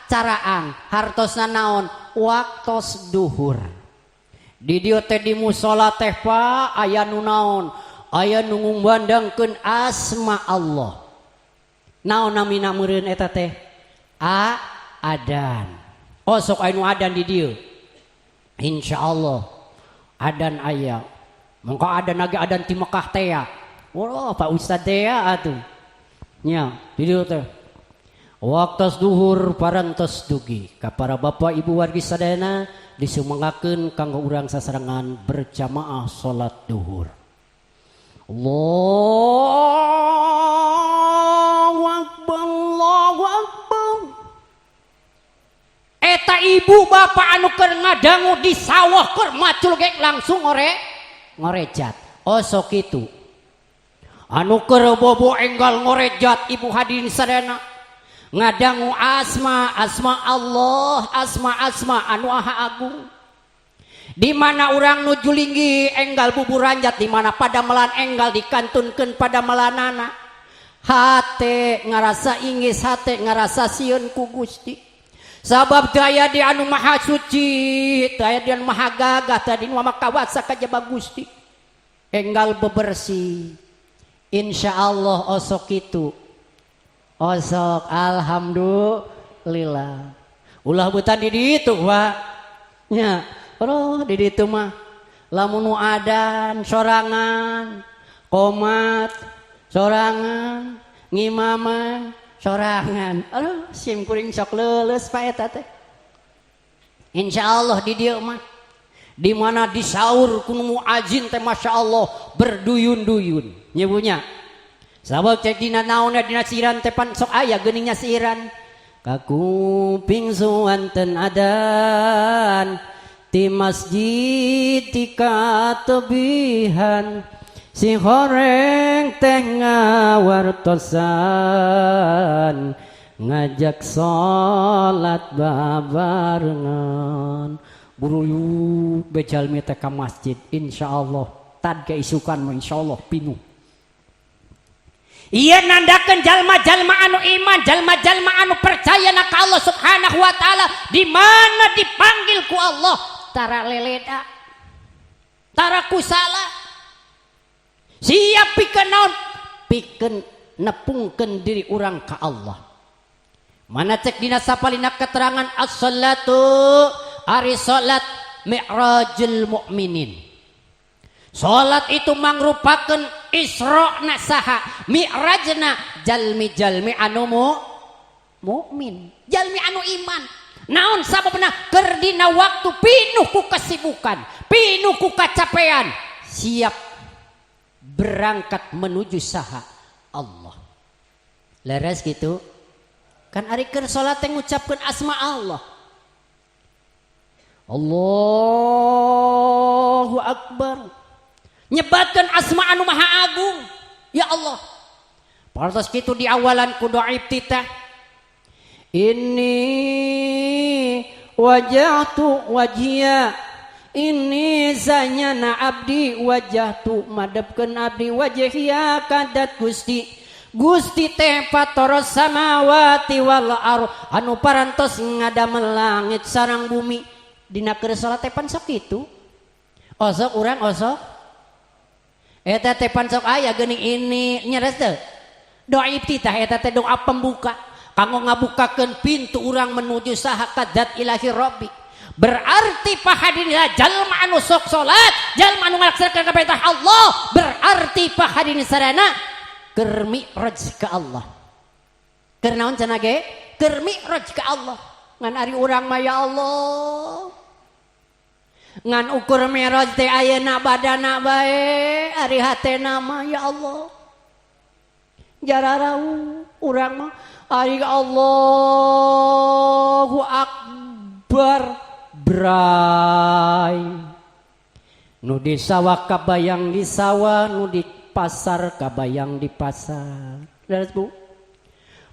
caraang hartosna naon? Waktos duhur di dieu teh, di musala teh, Pak, aya nu naon, aya nu ngumandangkeun asma Allah. Naon namina meureun eta teh? A adan. Oh, sok aya nu adan di dieu. Insyaallah adan aya. Mangka adan lagi adan ti Mekah teh ya. Wah, Pak Ustad teh ya atuh nya di dieu teh. Waktu duhur parantos dugi ka para bapak ibu wargi sadayana, disumangakeun kanggo urang sasarengan berjamaah salat duhur. Allahu akbar, Allahu akbar. Eta ibu bapak anu keur ngadangu di sawah, keur macul ge langsung ngorejat. Oh, sok kitu. Anu keur bobo enggal ngorejat, ibu hadirin sadayana, ngadangu asma asma Allah, asma asma anu aha agung. Di mana urang nuju linggi enggal buburanjat, di mana padamelan enggal dikantunkeun padamelanana, hate ngarasa ingis, hate ngarasa sieun ku Gusti, sabab daya di anu maha suci, daya di anu maha gagah, tadi nu maha kawasa kajaba Gusti. Enggal bebersih, insyaallah osok itu osok. Alhamdulillah, ulah butan di ditu, Pak, nya. Oh, di ditu mah lamun nu adan sorangan, komat sorangan, ngimaman sorangan, aduh, sim kuring sok leuleus, Pak, eta teh. Insyaallah di dieu mah di mana disaur ku muazin teh, masya Allah, berduyun-duyun nyebunya. Sabab cek dina naonna, dina siiran teh pan sok aya geuningnya siiran kakuping suanten adan ti masjid ti katebihan, si horeng teh ngawartosan ngajak salat babarengan. Buruyuk bejalmi teh ka masjid. Insyaallah tad keisukan mah insyaallah pinuh. Iya, nandakeun jalma-jalma anu iman, jalma-jalma anu percaya na ka Allah Subhanahu wa taala, di mana dipanggil ku Allah tara leleda, tara kusala, siap pikeun naon? Pikeun nepungkeun diri urang ka Allah. Mana cek dina sapalina keterangan, as-salatu, ari salat, mi'rajul mukminin. Salat itu mangrupakeun isra na saha, mi'rajna jalmi-jalmi anu mukmin, jalmi anu iman. Naon sababna? Keur dina waktu pinuh ku kesibukan, pinuh ku kacapean, siap berangkat menuju saha? Allah. Leres gitu kan? Ari keur salat teh ngucapkeun asma Allah. Allahu akbar, nyebatkan asma anu maha agung, ya Allah. Parantos kitu di awalan ku doa iftitah, ini wajjahtu wajhiya, ini sanyana abdi, wajjahtu madepkeun abdi, wajhiya kadat Gusti. Gusti teh fatoros samawati wal ard, anu parantos ngadamel langit sareng bumi. Dina keur salat teh pan sok kitu. Osok urang osok eta teh pan sok aya geuning ini nyeres teu? Doa iftitah eta teh doa pembuka kanggo ngabukakeun pintu urang menuju saha? Kadat ilahi Rabbi. Berarti pahadinlah jalma anu sok salat, jalma anu ngalaksanakeun perintah Allah, berarti pahadin sarana keur mi'raj ka Allah. Keur naon cenah ge? Keur mi'raj ka Allah. Ngan ari urang mah, ya Allah, ngan ukur mi'raj teh ayeuna badana bae, ari hatena mah, ya Allah, jararau urang mah. Ari Allahu akbar bray, nu di sawah kabayang di sawah, nu di pasar kabayang di pasar. Leres, Bu?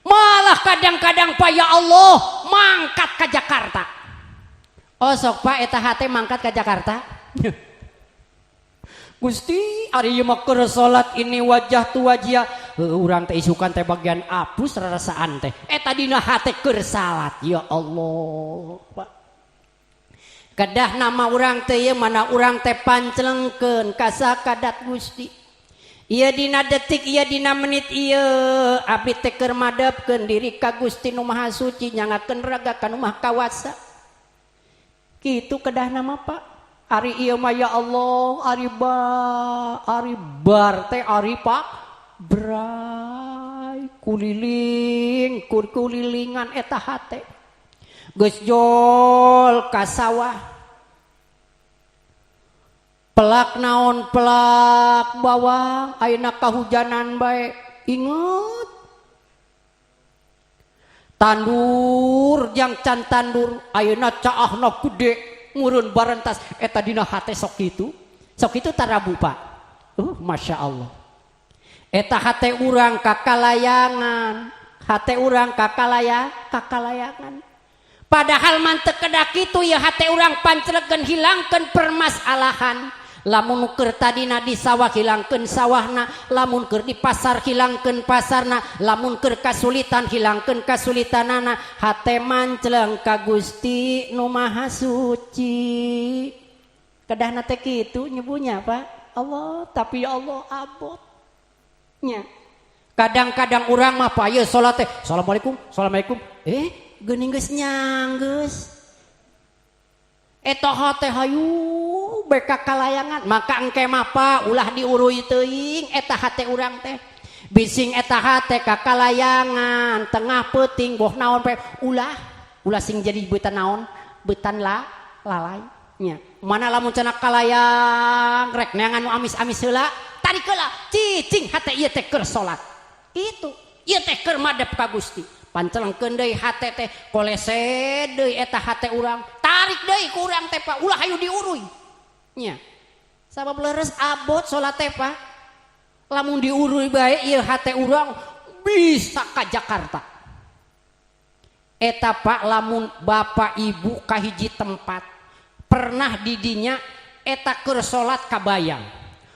Malah kadang-kadang, Pak, ya Allah, mangkat ke Jakarta. Osok, Pak, eta hate mangkat ke Jakarta. Gusti, ari ieu mah keur salat ini wajah tu wajah. Heuh, urang teh isukan teh bagian apus rarasaan teh. Eta dina hate keur salat. Ya Allah, Pak. Kedah nama urang teh ieu mana urang teh panclengkeun ka sakadat Gusti. Ieu dina detik, ieu dina menit ieu abdi teh keur madepkeun diri ka Gusti Nu Maha Suci, nyangakeun raga ka Nu Maha Kawasa. Kitu kedah nama, Pak. Ari ieu mah, ya Allah, ari ba ari bar teh ari, Pak, bray kuliling kur kulilingan eta hate. Geus jol ka sawah. Pelak naon, pelak bawang, ayeuna kahujanan bae inget. Tandur jang can tandur, ayeuna caahna gede ngurun barentas, eta dina hate sok kitu. Sok kitu tarabu, Pak. Masya Allah. Eta hate urang kakalayangan, hate urang kakalayangan. Padahal mah teu kedah kitu ya, hate urang panclegeun hilangkeun permasalahan. Lamun keur tadina di sawah, hilangkeun sawahna, lamun keur di pasar, hilangkeun pasarna, lamun keur kasulitan, hilangkeun kasulitanana, hate mancleng ka Gusti Nu Maha Suci. Kedahna teh kitu nyebunya, Pak. Allah, tapi ya Allah, abot. Nya. Kadang-kadang urang mah, Pak, ieu salat teh, assalamualaikum, assalamualaikum. Eh, geuning geus nyanggeus. Eta hate hayu beka kalayangan, maka engke mah, Pak, ulah diuruy teuing eta hate urang teh. Bising eta hate ka kalayangan tengah peuting boh naon pe, ulah ulah sing jadi beutan naon, beutan la lalai nya. Mana lamun cenah kalayang rek neangan nu amis-amis heula, tarik heula, cicing hate ieu teh keur salat. Itu ieu teh keur madep ka Gusti. Pancelengkeun deui hate teh, kolese deui eta hate urang, tarik deui ku urang teh, Pak, ulah hayu diuruy nya. Sabab leres abot salat teh, Pak. Lamun diuruy bae ieu hate urang bisa ka Jakarta. Eta, Pak, lamun bapak ibu kahiji tempat pernah didinya eta keur salat kabayang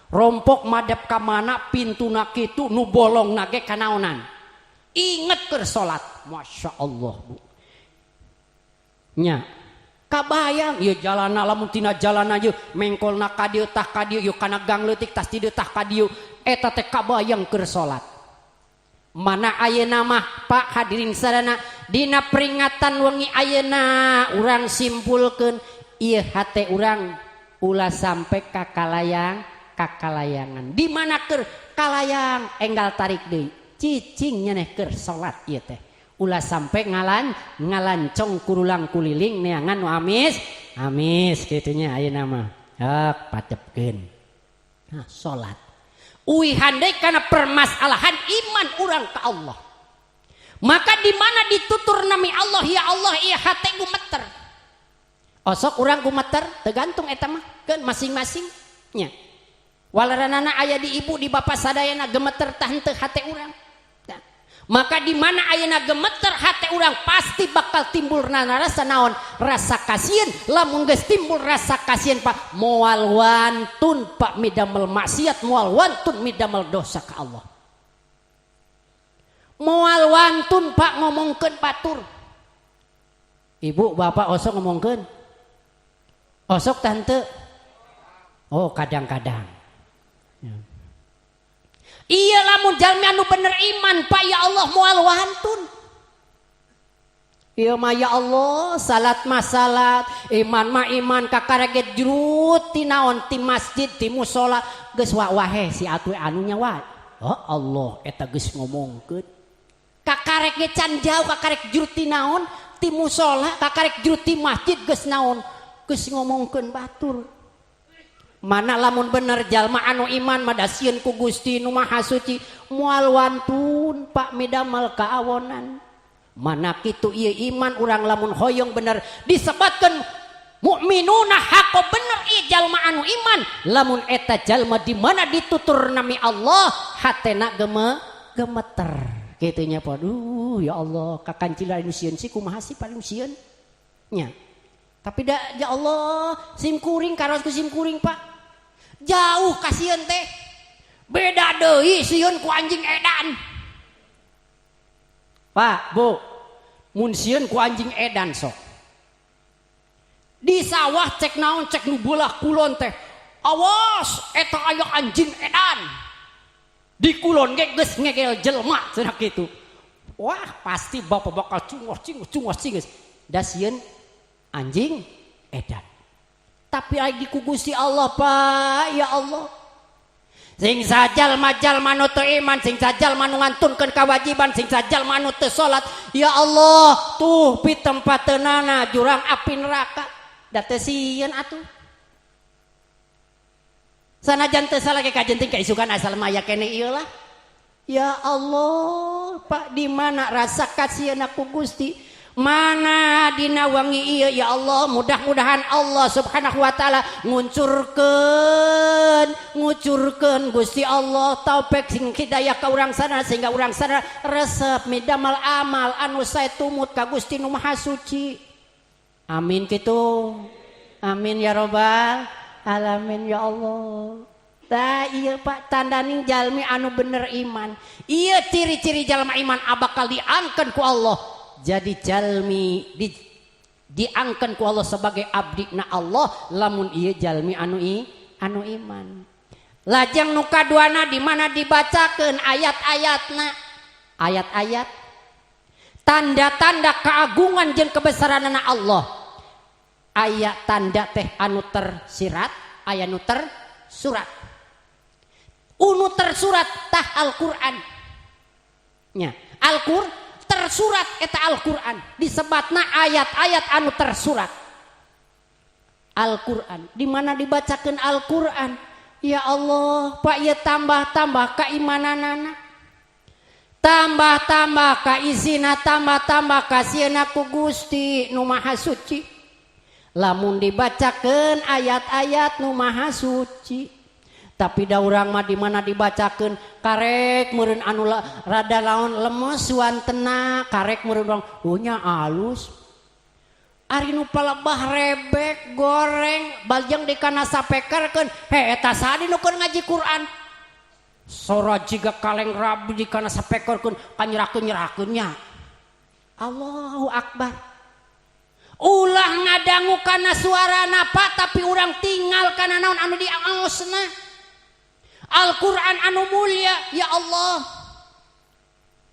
rompok madep ka mana pintuna kitu nu bolong nage kanaonan, inget keur salat, Masya Allah, Bu, nya kabayang ieu jalana, lamun tina jalana ieu mengkolna ka dieu tah ka dieu, ieu kana gang leutik tas ti dieu tah ka dieu, eta teh kabayang keur salat. Mana ayeuna mah, Pak, hadirin sadana, dina peringatan wengi ayeuna urang simpulkeun ieu hate urang ulah sampai ka kalayang kakalayangan. Di mana keur kalayang, enggal tarik deui, cicing nyeneh keur salat ieu teh, ulah sampai ngalancong kurulang kuliling neangan nu amis amis kitunya. Ayeuna mah hak patepkeun, nah, salat uihan deui kana permasalahan iman urang ka Allah. Maka di mana ditutur nami Allah, ya Allah, ieu hate gumeter. Osok urang gumeter, tergantung eta mah kan masing-masing nya. Walaranana aya di ibu, di bapak sadayana, gemeter tah henteu hate urang. Nah, maka di mana ayeuna gemeter hate urang, pasti bakal timbul rasa naon, rasa kasihan. Lamun geus timbul rasa kasihan, Pak, moal wantun, Pak, midamel maksiat, moal wantun midamel dosa ka Allah, moal wantun, Pak, ngomongkeun batur. Ibu bapak osok ngomongkeun, osok tante? Oh, kadang-kadang ya. Iya, lamun jalmi anu bener iman, Pak, ya Allah, moal wantun. Iya mah, ya Allah, salat mah salat, iman mah iman, kakarege jrut ti naon, ti masjid, ti musola geus wa wahe si atuh anunya wa. Oh Allah, eta geus ngomongkeun. Kakarek ge can jauh, kakarek jrut ti naon, ti musola, kakarek jrut ti masjid geus naon, geus ngomongkeun batur. Mana lamun bener jalma anu iman mah dasieun ku Gusti Nu Maha Suci, moal wantun, Pak, midamel kaawonan. Mana kitu ieu iman urang lamun hoyong bener disebatkeun mukminuna haqo, bener ieu jalma anu iman, lamun eta jalma di mana ditutur nami Allah hatena gemeter. Kitu nya, duh, ya Allah, kakancil anu sieun sih, kumaha sih paling sieun nya. Tapi da ya Allah, sim kuring karaos ku sim kuring, Pak, jauh kasieun teh beda deui sieun ku anjing edan, Pak, Bu. Mun sieun ku anjing edan, sok di sawah cek naon, cek nu belah kulon teh, "Awas, eta aya anjing edan di kulon ge geus ngegel jelema," cenah kitu. Wah, pasti bapak bakal cungos cingos cungos cingos da sieun anjing edan. Tapi lagi ku Gusti Allah, Pak, ya Allah, sing sajalma-jalma nu teu iman, sing sajalma nu ngantunkeun kewajiban, sing sajalma nu teu salat, ya Allah, tuh pitempateunana jurang api neraka. Da teu sieun atuh? Sanajan teu salah ge kajenting kaisukan, asal mah aya keneh ieu lah. Ya Allah, Pak, di mana rasa kasieun ku Gusti? Mana dina wangi ieu? Ya Allah, mudah-mudahan Allah Subhanahu wa taala nguncurkeun ngucurkeun Gusti Allah taufik sing hidayah ka urang sana, sehingga urang sana resep midamal amal anu sae, tumut ka Gusti nu Maha Suci. Amin kitu. Amin ya robbal alamin. Ya Allah. Tah iya, Pak, tandaning jalmi anu bener iman. Iya, ciri-ciri jalma iman bakal diangkeun ku Allah. Jadi jalmi diangkeun ku Allah sebagai abdi na Allah lamun iya jalmi anu iman. Lajeng nu kaduana, di mana dibacakeun ayat-ayatna. Ayat-ayat tanda-tanda keagungan jeung kebesaranana Allah. Ayat tanda teh anu tersirat, aya nu tersurat. Unu tersurat tah Al-Qur'an. Nya, Al-Qur tersurat eta Al-Qur'an. Disebatna ayat-ayat anu tersurat. Al-Qur'an. Di mana dibacakeun Al-Qur'an? Ya Allah, Pak, ya tambah-tambah keimananana. Tambah-tambah kaizina, tambah-tambah kasieuna ku Gusti nu Maha Suci. Lamun dibacakeun ayat-ayat nu Maha Suci. Tapi da urang mah di mana dibacakeun karek meureun anu rada laon lemes wantena, karek meureun urang, "Oh nya, alus." Ari nu palebah rebek goreng baljeng di kana sapekerkeun, he, eta saha nu keur ngaji Quran? Sora jiga kaleng rabi di kana sapekerkeun, kanyerakeun-nyerakeun nya. Allahu Akbar. Ulah ngadangu kana suarana, Pak, tapi urang tinggal kana naon anu diaosna. Al-Quran anu mulia, ya Allah.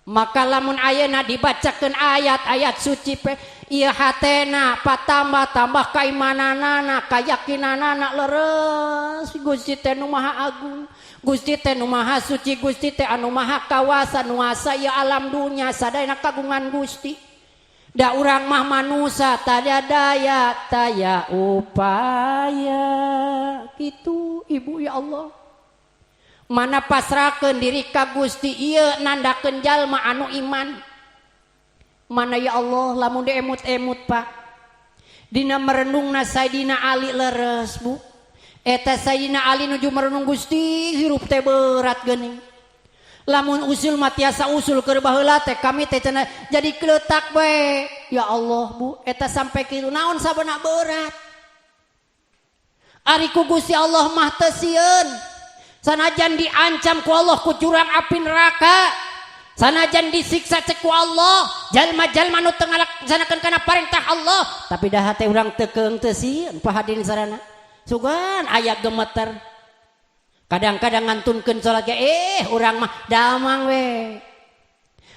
Maka lamun ayeuna dibacakeun ayat-ayat suci pe, ieu hatena patambah-tambah kaimananana, kayakinanana leres Gusti teh nu Maha Agung, Gusti teh nu Maha Suci, Gusti teh anu Maha Kawasa, nuasa ieu alam dunya sadayana kagungan Gusti. Da urang mah manusa taya daya taya upaya kitu, Ibu. Ya Allah, mana pasrahkeun diri ka Gusti, ieu nandakeun jalma anu iman. Mana ya Allah, lamun diemut-emut, Pak, dina merenungna Sayyidina Ali leres, Bu. Eta Sayyidina Ali nuju merenung, "Gusti, hirup teh berat geuning. Lamun usul mah tiasa usul keur baheula teh, kami teh cenah jadi kletak we." Ya Allah, Bu, eta sampai kitu naon sabana berat. Ari ku Gusti Allah mah teu sieun. Sanajan diancam ku Allah ku jurang api neraka, sanajan disiksa cek ku Allah jalma-jalma nu teu ngalaksanakeun kana perintah Allah, tapi dah hate urang teu keung, teu sieun. Pak, hadirin sarana, sugan aya gemeter kadang-kadang ngantunkeun salat ge, eh, urang mah damang we,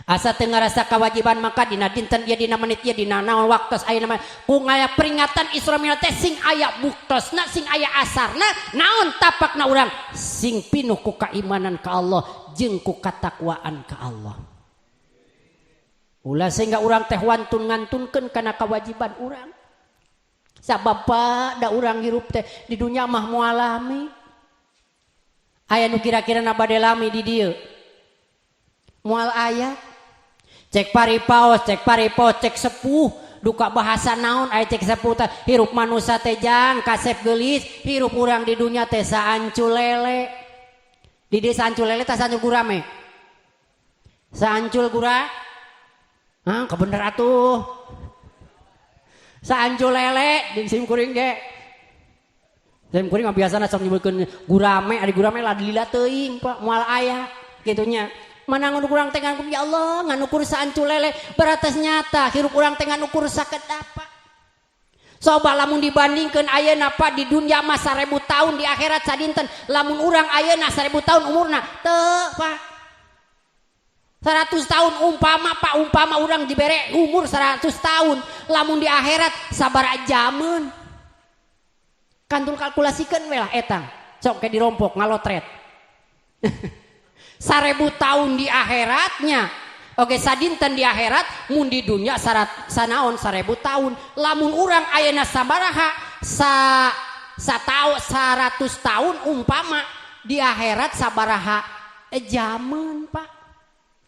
asa teu ngarasa kewajiban. Maka dina dinten ieu, dina menit ieu, dina naon waktos ayeuna mah ku ngaya peringatan Isra Mi'raj teh sing aya buktosna, sing aya asarna, naon tapakna urang sing pinuh ku keimanan ka Allah jeung ku katakwaan ka Allah. Ulah sehingga urang teh wantun ngantunkeun kana kewajiban urang, sabab, Pak, da urang hirup teh di dunya mah moal lami. Aya nu kira-kira na bade lami di dieu? Moal aya. Cek paripaos, cek paripaos, cek sepuh duka bahasa naon aya cek sepuh teh, hirup manusia teh jang kasep geulis, hirup urang di dunya teh saancul lele. Di desa ancul lele tah sancul gurame. Saancul gura. Hah, kebener atuh. Saancul lele di sim kuring ge. Sim kuring mah biasana sok nyebutkeun gurame, ari gurame lah lila teuing, Pak, moal aya kitu nya. Mana ngan urang teh ngan, ya Allah, ngan ukur saancul lele, beratas nyata hirup urang teh ngan ukur sakedap, Pak. Coba lamun dibandingkan ayeuna, Pak, di dunia mah 1000 tahun, di akhirat sadinten. Lamun urang ayeuna 1000 tahun umurna teu, Pak. 100 tahun umpama, Pak, umpama urang dibere umur 100 tahun, lamun di akhirat sabaraha jameun? Kantul kalkulasikan we lah eta. Sok kayak dirompok ngalotret. 1000 tahun di akhiratnya. Oke, sadinten di akhirat, mun di dunia sarat sanaon 1000 tahun. Lamun urang ayeuna sabaraha sa satau 100 tahun umpama, di akhirat sabaraha jaman, Pak?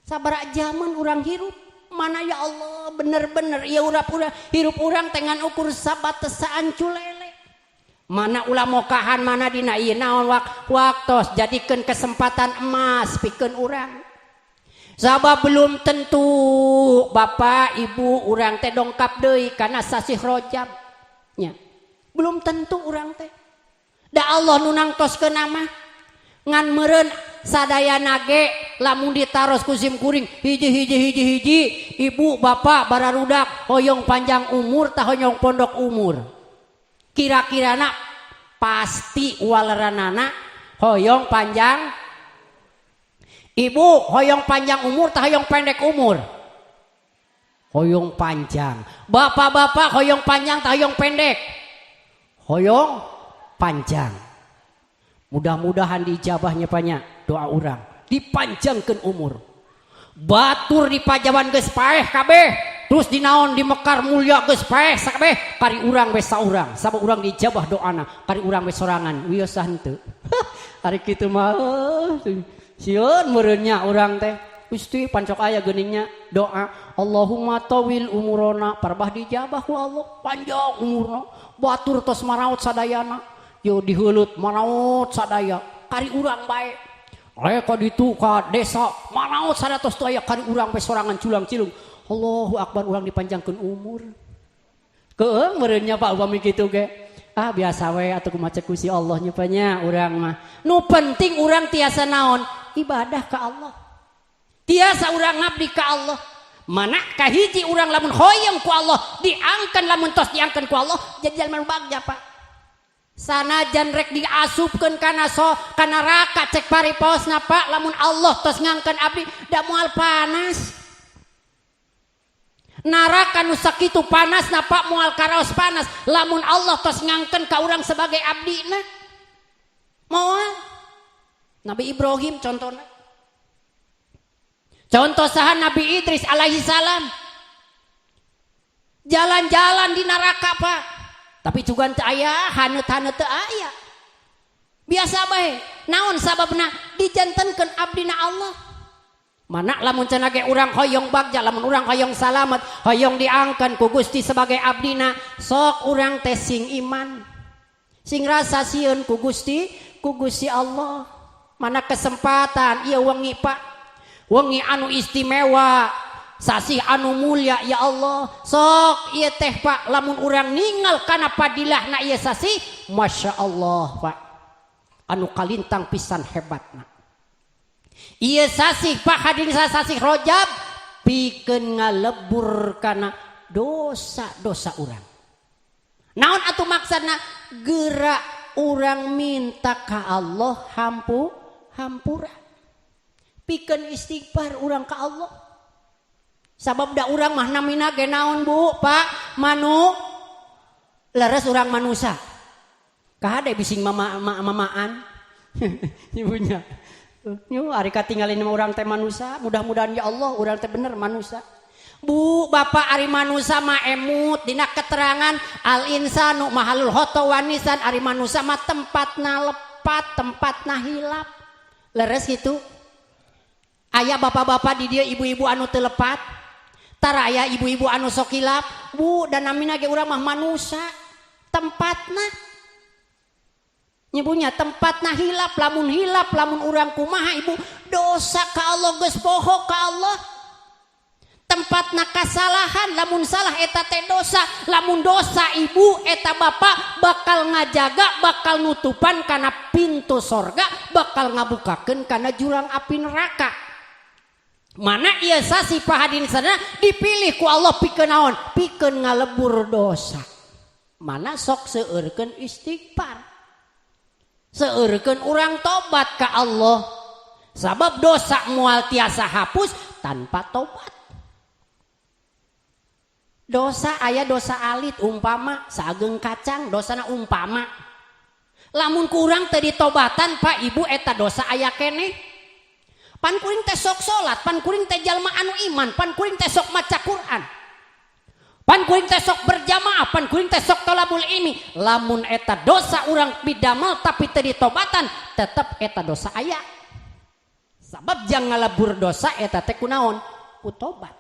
Sabaraha jaman urang hirup? Mana ya Allah, bener-bener ya urang urang hirup urang teh ngan ukur sabatas saancul lele. Mana ulah mokahan, mana dina ieu naon waktos, jadikeun kesempatan emas pikeun urang. Sabab belum tentu, Bapak Ibu, urang teh dongkap deui kana sasih Rojab nya. Belum tentu urang teh. Da Allah nu nangtoskeun mah. Ngan meureun sadayana ge lamun ditaros ku sim kuring hiji hiji hiji hiji, ibu bapak bararudak, hoyong panjang umur tah hoyong pondok umur? Kira-kirana pasti waleranana hoyong panjang. Ibu, hoyong panjang umur tah hoyong pendek umur? Hoyong panjang. Bapak-bapak, hoyong panjang tah hoyong pendek? Hoyong panjang. Mudah-mudahan diijabahnya banyak doa urang, dipanjangkan umur. Batur di pajawan geus paeh kabeh, terus di naon, di Mekar Mulya geus paeh sakabeh, kari urang we saurang. Sabab urang diijabah doana, kari urang we sorangan, wios henteu. Ari kitu mah sieun meureun nya urang teh. Gusti, pancok aya geuningnya doa Allahumma tawil umurona, parbah dijabah ku Allah panjang umurna. Batur tos maraot sadayana, yo diheuleut maraot sadaya, kari urang bae. Aya ka ditu ka desa maraot sadaya tos teu aya, kari urang we sorangan culang cilung. Allahu akbar, urang dipanjangkeun umur. Keung meureun nya, Pak, upami kitu ge. Ah, biasa we atuh, kumaha cek Gusti Allah nya nya urang mah. Nu penting urang tiasa naon? Ibadah ka Allah. Tiasa urang ngabdi ka Allah. Mana kahiji urang lamun hoyong ku Allah diangkan, lamun tos diangkan ku Allah jadi jalma nu bagja, Pak. Sanajan rek diasupkeun kana so kana neraka cek paripaosna, Pak, lamun Allah tos ngangkeun abdi da moal panas. Neraka nu sakitu panasna, Pak, moal karaos panas lamun Allah tos ngangkeun ka urang sebagai abdina. Moal. Nabi Ibrahim contohna. Contoh saha? Nabi Idris alaihi salam. Jalan-jalan di neraka, Pak. Tapi juga teu aya haneut-haneut, teu aya. Biasa bae. Naon sababna? Dijantenkeun abdina Allah. Mana lamun cenah ge urang hoyong bagja, lamun urang hoyong salamet, hoyong diangkeun ku Gusti sebagai abdina, sok urang teh sing iman. Sing rasa sieun ku Gusti Allah. Mana kesempatan ieu wengi, Pak. Wengi anu istimewa, sasih anu mulia, ya Allah. Sok ieu teh, Pak, lamun urang ningal kana padilahna ieu sasih, Masya Allah, Pak. Anu kalintang pisan hebatna. Ieu sasih, Pak, hadirin, sasih Rojab pikeun ngalebur kana dosa-dosa urang. Naon atuh maksudna? Gerak urang minta ka Allah hampura. Pikeun istighfar urang ka Allah. Sabab da urang mah namina ge naon, Bu, Pak? Manu leres urang manusia. Kahade bising mama mamaan. Ibunya. Nyu ari katinggalin urang teh manusia, mudah-mudahan ya Allah urang teh bener manusia. Bu, Bapak, ari manusia mah emut dina keterangan al insanu mahalul khoto wanisan, ari manusia mah tempatna lepat, tempatna hilap. Leres gitu. Aya bapak-bapak di dia, ibu-ibu anu teu lepat. Tara aya ibu-ibu anu sok hilap. Bu, dan namina ge urang mah manusia. Tempatna. Nyebunya tempatna hilap, lamun hilap, lamun urang kumaha, Ibu, dosa ka Allah, geus poho ka Allah. Tempatna kasalahan, lamun salah eta teh dosa, lamun dosa, Ibu, eta Bapak bakal ngajaga, bakal nutupan kana pintu sorga, bakal ngabukakeun kana jurang api neraka. Mana ieu sasi pahadin sana dipilih ku Allah pikeun naon? Pikeun ngalebur dosa. Mana sok seueurkeun istighfar, seueurkeun urang tobat ka Allah, sabab dosa moal tiasa hapus tanpa tobat. Dosa aya dosa alit, umpama saageng kacang dosana, umpama lamun kurang teu ditobatan, Pak, Ibu, eta dosa aya keneh. Pan kuring teh sok salat, pan kuring teh jalma anu iman, pan kuring teh sok maca Quran, pan kuring teh sok berjamaah, pan kuring teh sok tolabul ilmi. Lamun eta dosa urang pidamal tapi teu ditobatan, tetep eta dosa aya, sabab jangan ngalebur dosa eta teh kunaon? Ku tobat.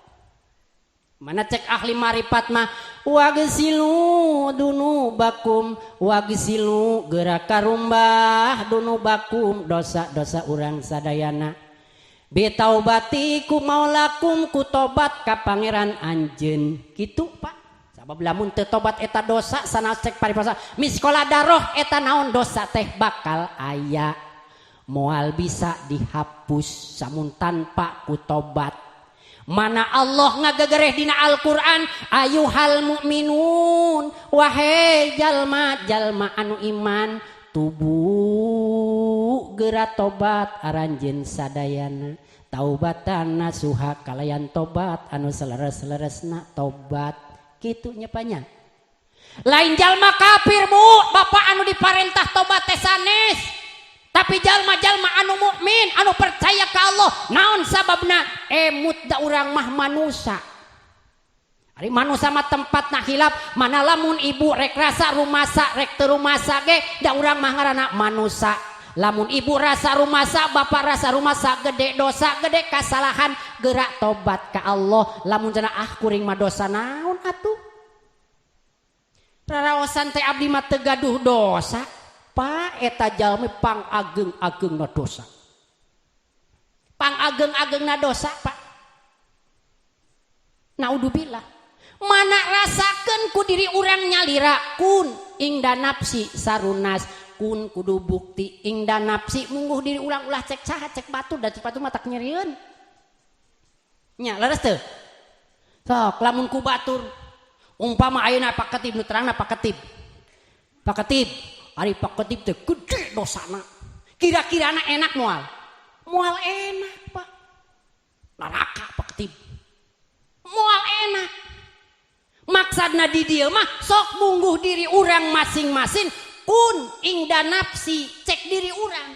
Mana cek ahli marifat mah, wagsilu dunubakum, wagsilu, gerak karumbah, dunubakum, dosa-dosa urang sadayana, bitaubati ku maulakum, ku tobat ka Pangeran anjeun. Kitu, Pak, sabab lamun teu tobat eta dosa sana cek paribasa miskola daroh eta naon, dosa teh bakal aya, moal bisa dihapus samun tanpa ku tobat. Mana Allah ngagegereh dina Al-Qur'an, ayuhal mukminun, wahai jalma-jalma anu iman, tubu, geura tobat aranjeun sadayana, taubatan nasuha, kalayan tobat anu seleres-seleresna tobat. Kitu nya panya. Lain jalma kafir, Bu, Bapak, anu diparentah tobat teh sanes, tapi jalma-jalma anu mukmin, anu percaya ka Allah. Naon sababna? Emut da urang mah manusa. Ari manusa mah tempatna hilap. Mana lamun Ibu rek rasa rumasa, rek teu rumasa ge, da urang mah ngaranna manusa. Lamun Ibu rasa rumasa, Bapak rasa rumasa, gede dosa, gede kasalahan, gerak tobat ka Allah. Lamun cenah, ah, kuring mah dosa naon atuh, raraosan teh abdi mah teu gaduh dosa, Pak, eta jalmi pang ageng-agengna dosa, pang ageng-agengna dosa, Pak. Naudzubillah. Mana rasakeun ku diri urang nyalira, kun ingda nafsi sarunas, kun kudu bukti ingda nafsi, mungguh diri urang, ulah cek saha, cek batur, da cek batur mah tak nyerieun nya. Leres teu? Sok lamun ku batur, umpama ayeuna Pak Ketib nu terangna, Pak Ketib, Pak Ketib, ari Pak Ketib teh gede dosana, kira-kirana enak moal? Moal enak, Pak. Neraka Pak Ketib, moal enak. Maksudna di dieu mah sok mungguh diri urang masing-masing, kun ingda nafsi, cek diri urang.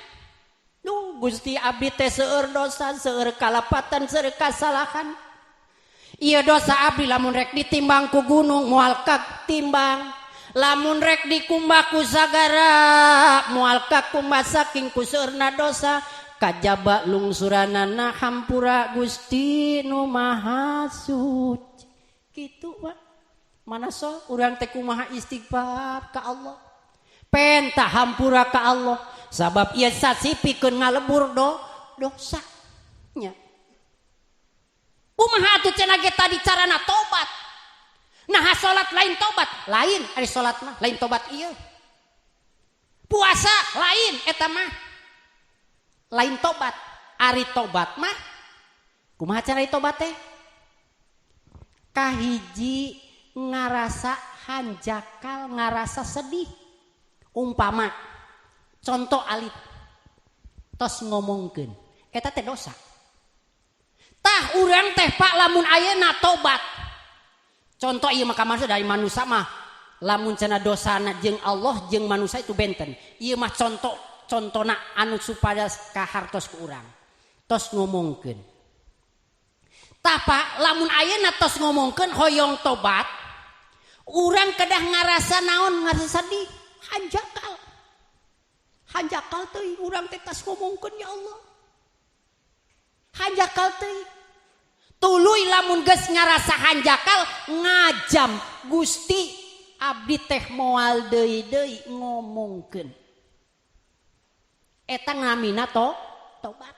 Duh Gusti, abdi teh seueur dosa, seueur kalapatan, seueur kasalahan. Ieu dosa abdi lamun rek ditimbang ku gunung moal timbang, lamun rek dikumbah ku sagara moal kakumbah, saking ku seueurna dosa, kajaba lungsuranana hampura Gusti nu Maha Suci. Kitu, Pak. Mana so urang teh kumaha istighfar ka Allah, penta hampura ka Allah, sabab ieu sasi pikeun ngalebur dosa nya. Kumaha atuh cenah ge tadi carana tobat? Nah, salat lain tobat? Lain, ari salat mah lain tobat ieu. Puasa lain, eta mah lain tobat. Ari tobat mah kumaha cara tobat teh? Kahiji, ngarasa hanjakal, ngarasa sedih. Umpama contoh alit, tos ngomongkeun eta teh dosa. Tah, urang teh, Pak, lamun ayeuna tobat, contoh ieu mah manusia dari manusia mah, lamun cenah dosana jeung Allah jeung manusia itu benten. Ieu mah contoh, contona anu supaya kahartos ku urang. Tos ngomongkeun. Tah, Pak, lamun ayeuna tos ngomongkeun hoyong tobat, urang kedah ngarasa naon? Ngarasa sedih, hanjakal. Hanjakal teuing urang teh tas ngomongkeun, ya Allah. Hanjakal teuing. Tuluy lamun geus ngarasa hanjakal, ngajam, Gusti, abdi teh moal deui deui ngomongkeun. Eta ngamina to tobat.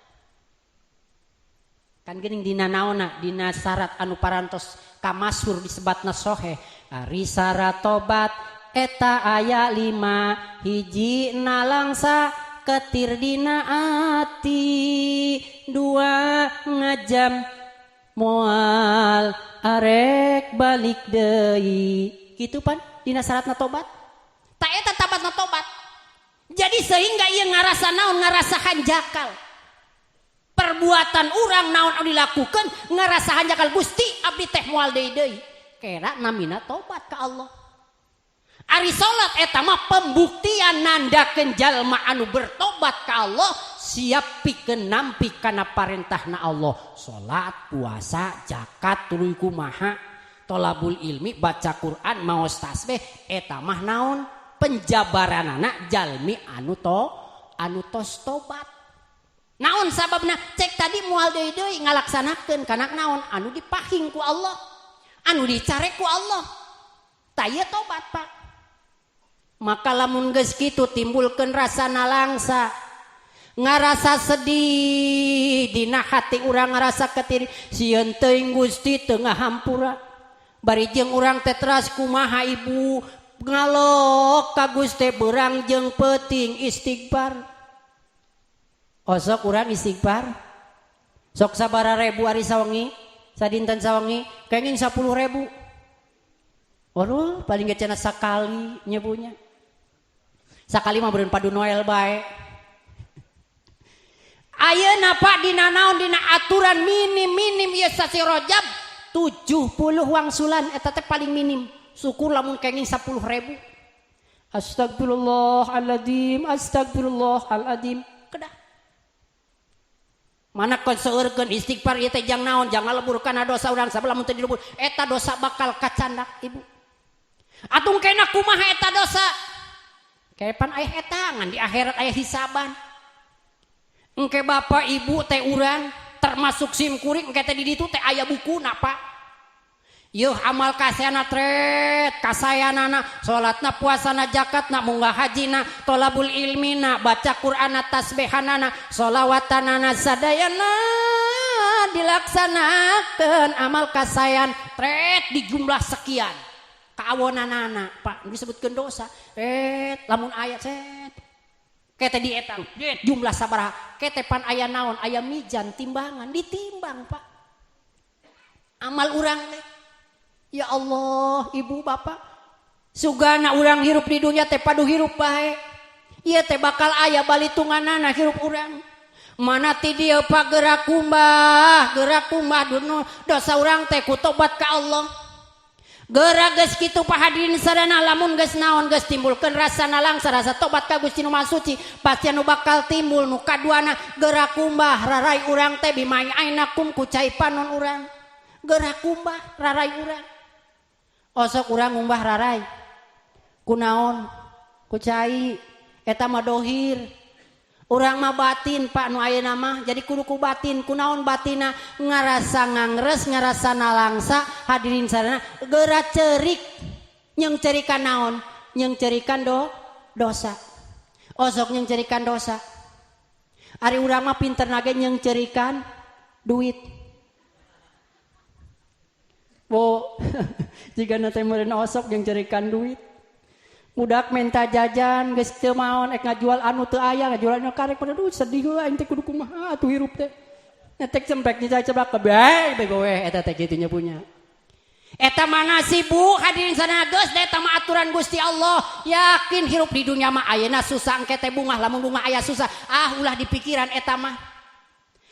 Kan geuning dina naonna, dina syarat anu parantos kamasur disebatna soheh. Ari syarat tobat eta aya 5, hiji nalangsa ketir dina ati, 2 ngajam moal arek balik deui. Kitu pan dina syaratna tobat. Ta eta tabatna tobat. Jadi sehingga ieu ngarasa naon, ngarasa hanjakal. Perbuatan urang naon anu dilakukeun ngarasa hanjakal, Gusti abdi teh moal deui deui. Kera namina tobat ka Allah. Ari salat eta mah pembuktian nandakeun jalma anu bertobat ka Allah siap pikeun nampi kana parentahna Allah. Salat, puasa, zakat, tuluy kumaha, tolabul ilmi, baca Quran, maos tasbih eta mah naon? Penjabaranana jalmi anu to anu tos tobat. Naon sababna? Cek tadi moal deui deui ngalaksanakeun kana naon anu dipahing ku Allah, anu dicarek ku Allah. Tah ieu tobat, Pak. Maka lamun geus kitu timbulkeun rasa nalangsa, ngarasa sedih dina hati urang, ngarasa ketir sieun teuing Gusti teu ngahampura. Bari jeung urang teh teras kumaha ibu ngalok ka Gusti beurang jeung peuting istighfar. Osok urang istighfar sok sabaraha ribu ari sawengi, sadinten sawengi kenging 10.000. Waduh, paling ge cenah sakali nyebunya. Sakali mah beureun padu Noel bae. Ayeuna Pak dina naon dina aturan minim-minim ieu sasi Rajab 70 wangsulan eta teh paling minim. Syukur lamun kenging 10.000. Astagfirullahaladzim, astagfirullahaladzim. Kedah. Mana kon seueurkeun istighfar ieu teh jang naon, jang ngalebur kana dosa urang sabab lamun teu dilebur eta dosa bakal kacandak ibu. Atung kena kumaha eta dosa? Kapan aya etangan di akhirat aya hisaban. Engke bapak ibu teh urang termasuk sim kuring engke teh di ditu teh aya bukuna Pak. Yeuh amal kasayana tret, kasayanana, salatna, puasana, zakatna, munggah hajina, tolabul ilmina, baca Qur'anna, tasbihanana, sholawatanana, sadayana dilaksanakeun amal kasayan tret di jumlah sekian. Kaawonanana Pak disebutkeun dosa. Lamun aya set kete di etang jumlah sabaraha kete pan aya naon, aya mizan timbangan ditimbang Pak amal urang teh. Ya Allah ibu bapak sugana urang hirup di dunia teh padu hirup bae ieu teh bakal aya balitunganana hirup urang. Mana ti dieu Pak gerak kumbah dosa urang teh ku tobat ka Allah. Gerak geus kitu Pak hadirin sadana lamun geus naon geus timbulkeun rasa nalangsa rasa tobat ka Gusti Nu Maha Suci pasti anu bakal timbul nu kaduana gerak kumbah rarai urang teh bimai ainakum ku cai panon urang. Gerak kumbah rarai urang. Osok urang ngumbah rarai kunaon ku cai eta mah dohir. Urang mah batin Pak nu ayeuna mah jadi kudu ku batin kunaon batina ngarasa ngangres ngarasa nalangsa hadirin sadana geura ceurik nyeung ceurikan naon nyeung ceurikan dosa. Osok nyeung ceurikan dosa. Ari urang mah pinter nage nyeung ceurikan duit. Bo jigana teh meureun osok nyeung ceurikan duit. Budak minta jajan geus teu maon ek ngajual anu teu aya ngajual anu karek pada duh sedih we aing teh kudu kumaha atuh hirup teh. Nyetek cempek nyicai ceblak kebae bego we eta teh kitu nya punya. Eta mana sibuk hadirin sana geus da eta mah aturan Gusti Allah. Yakin hirup di dunia mah ayeuna susah engke teh bungah lamun bungah aya susah. Ah ulah dipikiran eta mah.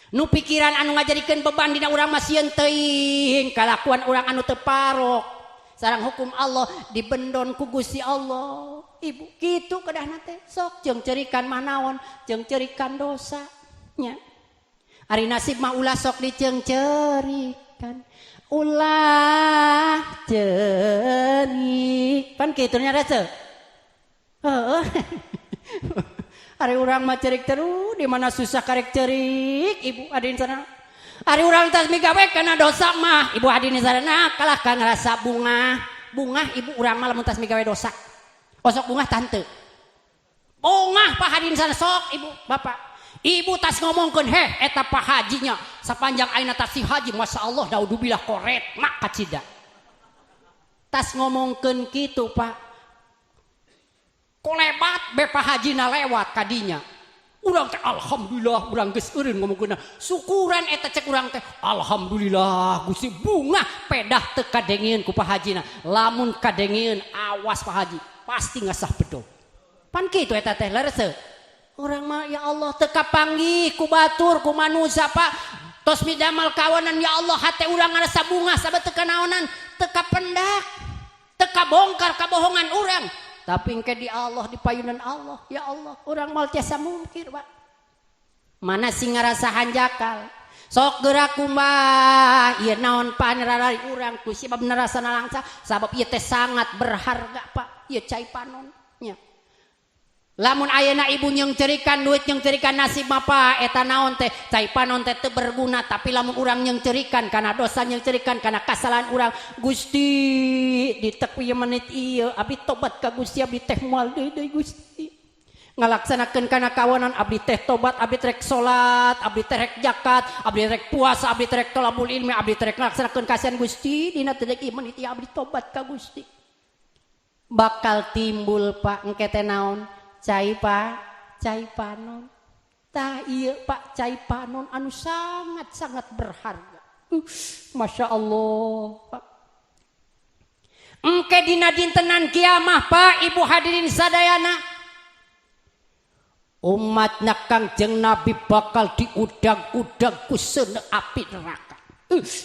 Nu pikiran anu ngajadikeun beban dina urang mah sieun teuing kalakuan urang anu teu parok. Sarang hukum Allah dibendon ku Gusti Allah. Ibu kitu kedahna teh sok jeung ceurikan mah naon jeung ceurikan dosa nya. Ari nasib mah ulah sok diceungceurikan. Ulah ceurik. Pan kitu nya rese. Heeh. Ari urang mah ceurik terus di mana susah karek ceurik ibu hadirin sana. Ari urang tas migawe kana dosa mah ibu hadirin sana kalah ka ngarasa bungah. Bungah ibu urang mah lamun tas migawe dosa. Osok bungah tante. Bongah Pak hadirin sana sok ibu bapak. Ibu tas ngomongkeun heh eta Pak Hajinya sepanjang ayeuna tas si haji masyaallah naudzubillah koret mak kacida. Tas ngomongkeun kitu Pak. Kolebat be Pak Hajina lewat kadinya. Urang teh alhamdulillah urang geus eureun ngomongkeunna. Syukuran eta cek urang teh alhamdulillah Gusti bungah pedah teu kadengieun ku Pak Hajina. Lamun kadengieun awas Pak Haji pasti ngasah bedog. Pan kitu eta teh leres teu? Urang mah ya Allah teu kapanggih ku batur ku manusia Pak. Tos midamal kawanan ya Allah hate urang ngarasa bungah sabab teu kanaonan teu kapendak. Teu kabongkar kabohongan urang. Tapi engke di Allah di payunan Allah ya Allah urang moal tiasa mungkir Pak. Mana sing ngarasa hanjakal. Sok gerak kumbah ieu naon panrarari urang ku sebab nerasa nalangsa sabab ieu teh sangat berharga Pak. Ieu cai panon nya. Lamun ayeuna ibu nyeungceurikan duit nyeungceurikan nasib mah Pak eta naon teh cai panon teh teu berguna tapi lamun urang nyeungceurikan kana dosa nyeungceurikan kana kasalahan urang Gusti ditek ieu menit ieu abdi tobat ka Gusti abdi teh moal deui deui Gusti ngalaksanakeun kana kawanan abdi teh tobat abdi rek salat abdi teh rek zakat abdi rek puasa abdi teh rek tolabul ilmi abdi teh rek ngalaksanakeun kasihan Gusti dina teh ieu menit ieu abdi tobat ka Gusti bakal timbul Pak engke teh naon cai Pak, cai panon. Tah ieu Pak cai panon anu sangat-sangat berharga. Masya Allah Pak. Engke dina dintenan kiamah Pak, Ibu hadirin sadayana. Umatna Kangjeng Nabi bakal diudag-udag ku seuneu api neraka.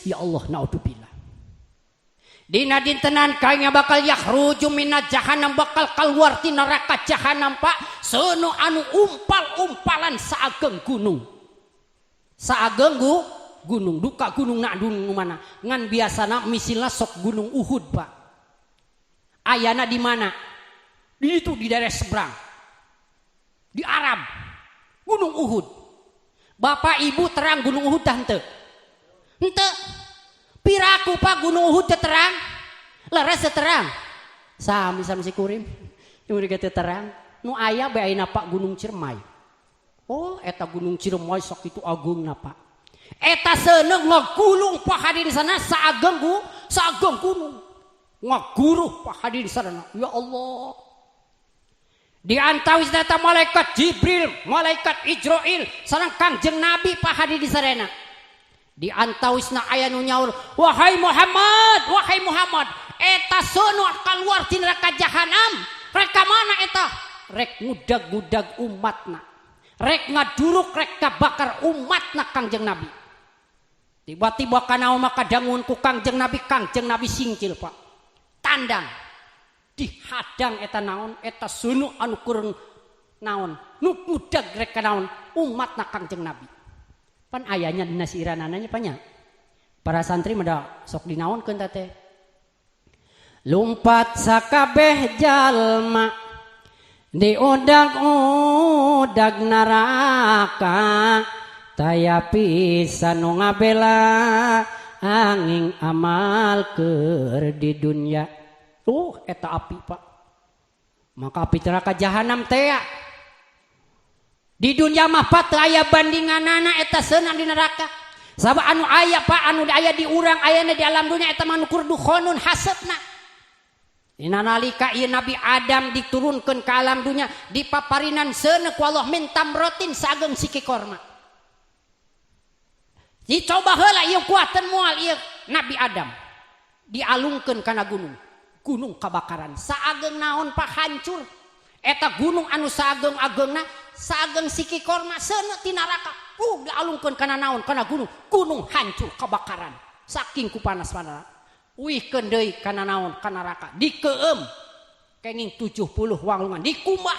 Ya Allah naudzubillah. Dina dintenan kayaknya bakal yakhruju minat jahanam bakal keluar ti neraka jahanam Pak seuneu anu umpal-umpalan saageng gunung. Saageng gunung duka gunung nak gunung mana ngan biasana misilna sok gunung Uhud Pak. Ayana di mana? Di itu di daerah seberang. Di Arab. Gunung Uhud. Bapak Ibu terang Gunung Uhud tah henteu? Henteu. Piraku Pak Gunung Uhud teu terang? Leres teu terang? Sami sami si kurim. Nu teu terang. Nu aya bae ayeuna Pak Gunung Ciremai. Oh, eta Gunung Ciremai sakitu agungna Pak. Eta seuneu ngagulung Pak hadirin sana saageng saageng gunung. Ngaguruh Pak hadirin sana. Ya Allah. Di antawis data malaikat Jibril, malaikat Ijroil, sareng Kangjeng Nabi Pak hadirin sarena. Di antawisna aya nu nyaur, wahai Muhammad, wahai Muhammad, eta seuneu keluar ti neraka jahanam. Rek ka mana eta? Rek ngudag-ngudag umatna. Rek ngaduruk, rek kabakar umatna Kangjeng Nabi. Tiba-tiba kana maka dangun ku Kangjeng Nabi singkil Pak. Tandang. Dihadang eta naon, eta seuneu anu keur naon, nu ngudag rek ka naon umatna Kangjeng Nabi. Pan ayahnya dina siiranana nya panya. Para santri mah sok dinaonkeun teh. Lumpat sakabeh jalma diudag-udag neraka taya pisan nu ngabela angin amal keur di dunya. Eta api Pak. Maka api neraka jahanam teh di dunia mah Pak teu aya bandinganana eta seunang di neraka. Sabab anu aya Pak anu aya di urang ayana di alam dunia eta mah nu kur dukhonun hasetna. Dina nalika ieu Nabi Adam diturunkeun ka alam dunia dipaparinan seuneu ku Allah min tamrotin saageng siki korma. Dicoba heula ieu kuateun moal ieu Nabi Adam. Dialungkeun kana gunung. Gunung kabakaran. Saageng naon Pak hancur. Eta gunung anu saageng-agengna saageng siki korma seuneu ti neraka. Dialungkeun kana naon kana gunung. Gunung hancur kebakaran. Saking ku panas-panas. Wihkeun deui kana naon kana neraka. Dikeum kenging 70 walungan dikumbah.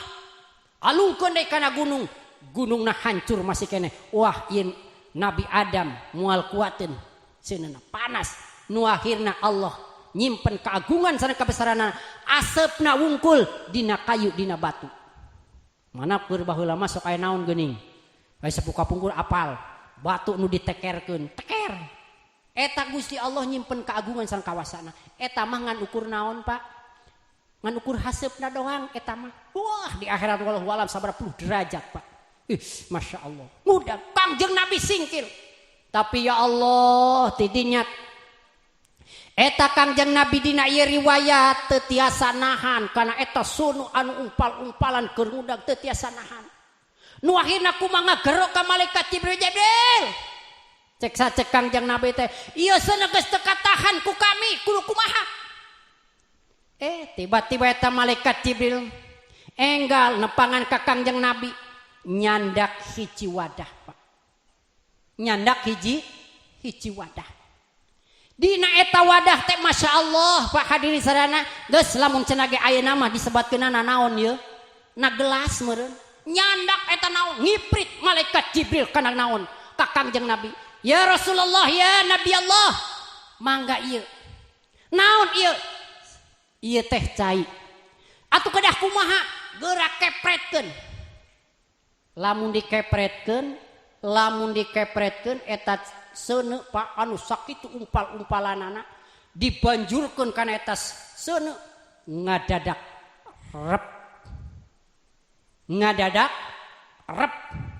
Alungkeun deui kana gunung. Gunungna hancur masih keneh. Wah ieu Nabi Adam moal kuateun seuneuna panas. Nu akhirna Allah nyimpen keagungan sareng kabesaranana aseupna wungkul dina kayu dina batu. Mana keur baheula mah sok aya naon geuning. Aya sepuh kapungkur apal batu nu ditekerkeun teker. Eta Gusti Allah nyimpen keagungan sareng kawasana. Eta mah ngan ukur naon Pak? Ngan ukur haseupna doang eta mah. Wah, di akhirat wallahu alam sabaraha puluh derajat, Pak. Ih, Masya Allah. Mudah Kangjeng Nabi singkir. Tapi ya Allah, tidinya eta Kangjeng Nabi dina ieu riwayat teu tiasa nahan kana eta sunu anu umpal-umpalan keur ngudag teu tiasa nahan. Nu akhirna kumaha ngagero ka malaikat Jibril, Jibril. Cek sacek Kangjeng Nabi teh, ieu seuneu geus teu katahan ku kami, kudu kumaha? Tiba-tiba eta malaikat Jibril enggal nepangan ka Kangjeng Nabi nyandak hiji wadah, Pak. Nyandak hiji wadah. Dina eta wadah teh Masya Allah, Pak hadirin sadayana, geus lamun cenah ge ayeuna mah disebatkeunana naon ieu? Na gelas meureun. Nyandak eta naon? Ngiprit malaikat Jibril kana naon? Ka Kangjeng Nabi. Ya Rasulullah, ya Nabi Allah, mangga ieu. Naon ieu? Ieu teh cai. Atuh kedah kumaha? Geura kepretkeun. Lamun dikepretkeun eta seuneu Pak anu sakitu umpal-umpalanana dibanjurkeun kana eta seuneu ngadadak rep. Ngadadak rep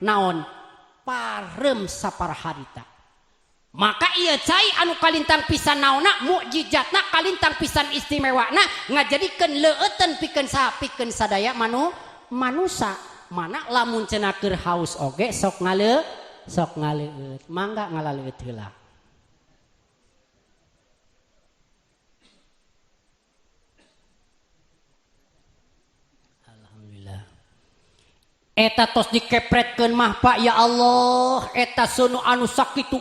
naon? Parem saparaharita. Maka ieu cai anu kalintang pisan naonna mukjizatna kalintang pisan istimewana ngajadikeun leueuten pikeun saha pikeun sadaya manusa. Mana lamun cenah keur haus oge sok ngaleueut mangga ngalaleueut heula. Alhamdulillah. Eta tos dikepretkeun mah Pak ya Allah, eta seuneu anu sakitu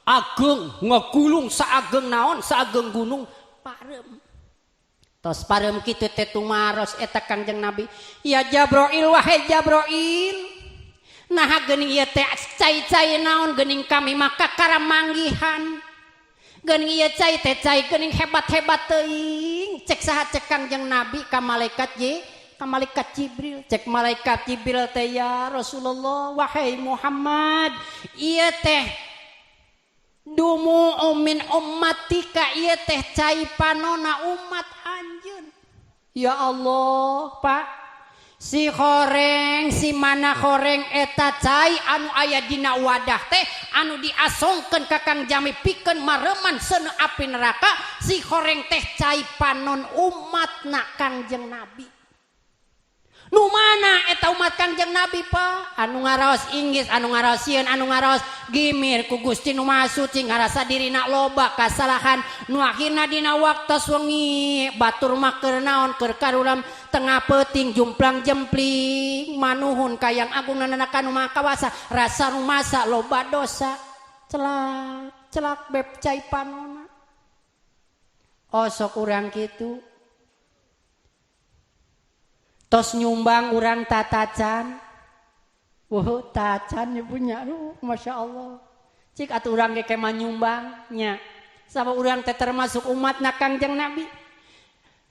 ageng ngagulung saageng naon saageng gunung parem. Tos parem kitu teh tumaros eta Kangjeng Nabi, ya Jabroil wahai Jabroil, naha geuning ieu teh cai-cai naon geuning kami maka karamanggihan geuning ieu cai teh cai geuning hebat-hebat teuing. Cek saha cek Kangjeng Nabi ka malaikat ka malaikat Jibril. Cek malaikat Jibril teh ya Rasulullah wahai Muhammad, ieu teh dumu min ummatika, ieu teh cai panona umat anjeun. Ya Allah Pak, si horeng si mana horeng eta cai anu aya dina wadah teh anu diasongkeun ka Kang Jami pikeun mareman seuneu api neraka, si horeng teh cai panon umatna Kangjeng Nabi. Nu mana eta umat Kangjeng Nabi Pak? Anu ngaraos Inggris, anu ngaraos sieun, anu ngaraos gimir ku Gusti nu Maha Suci ngarasa dirina loba kasalahan nu akhirna dina waktos wengi batur mah keur naon keur karulam tengah peuting jumplang jempling manuhun ka Yang Agung nanana ka nu Maha Kawasa rasa rumasa loba dosa celak celak beb cai panona. Osok urang kitu tos nyumbang urang tatacan. Wah, tacan punya, aduh, Masya Allah. Cik atuh urang ge kemah nyumbang nya. Sabab urang teh termasuk umatna Kangjeng Nabi.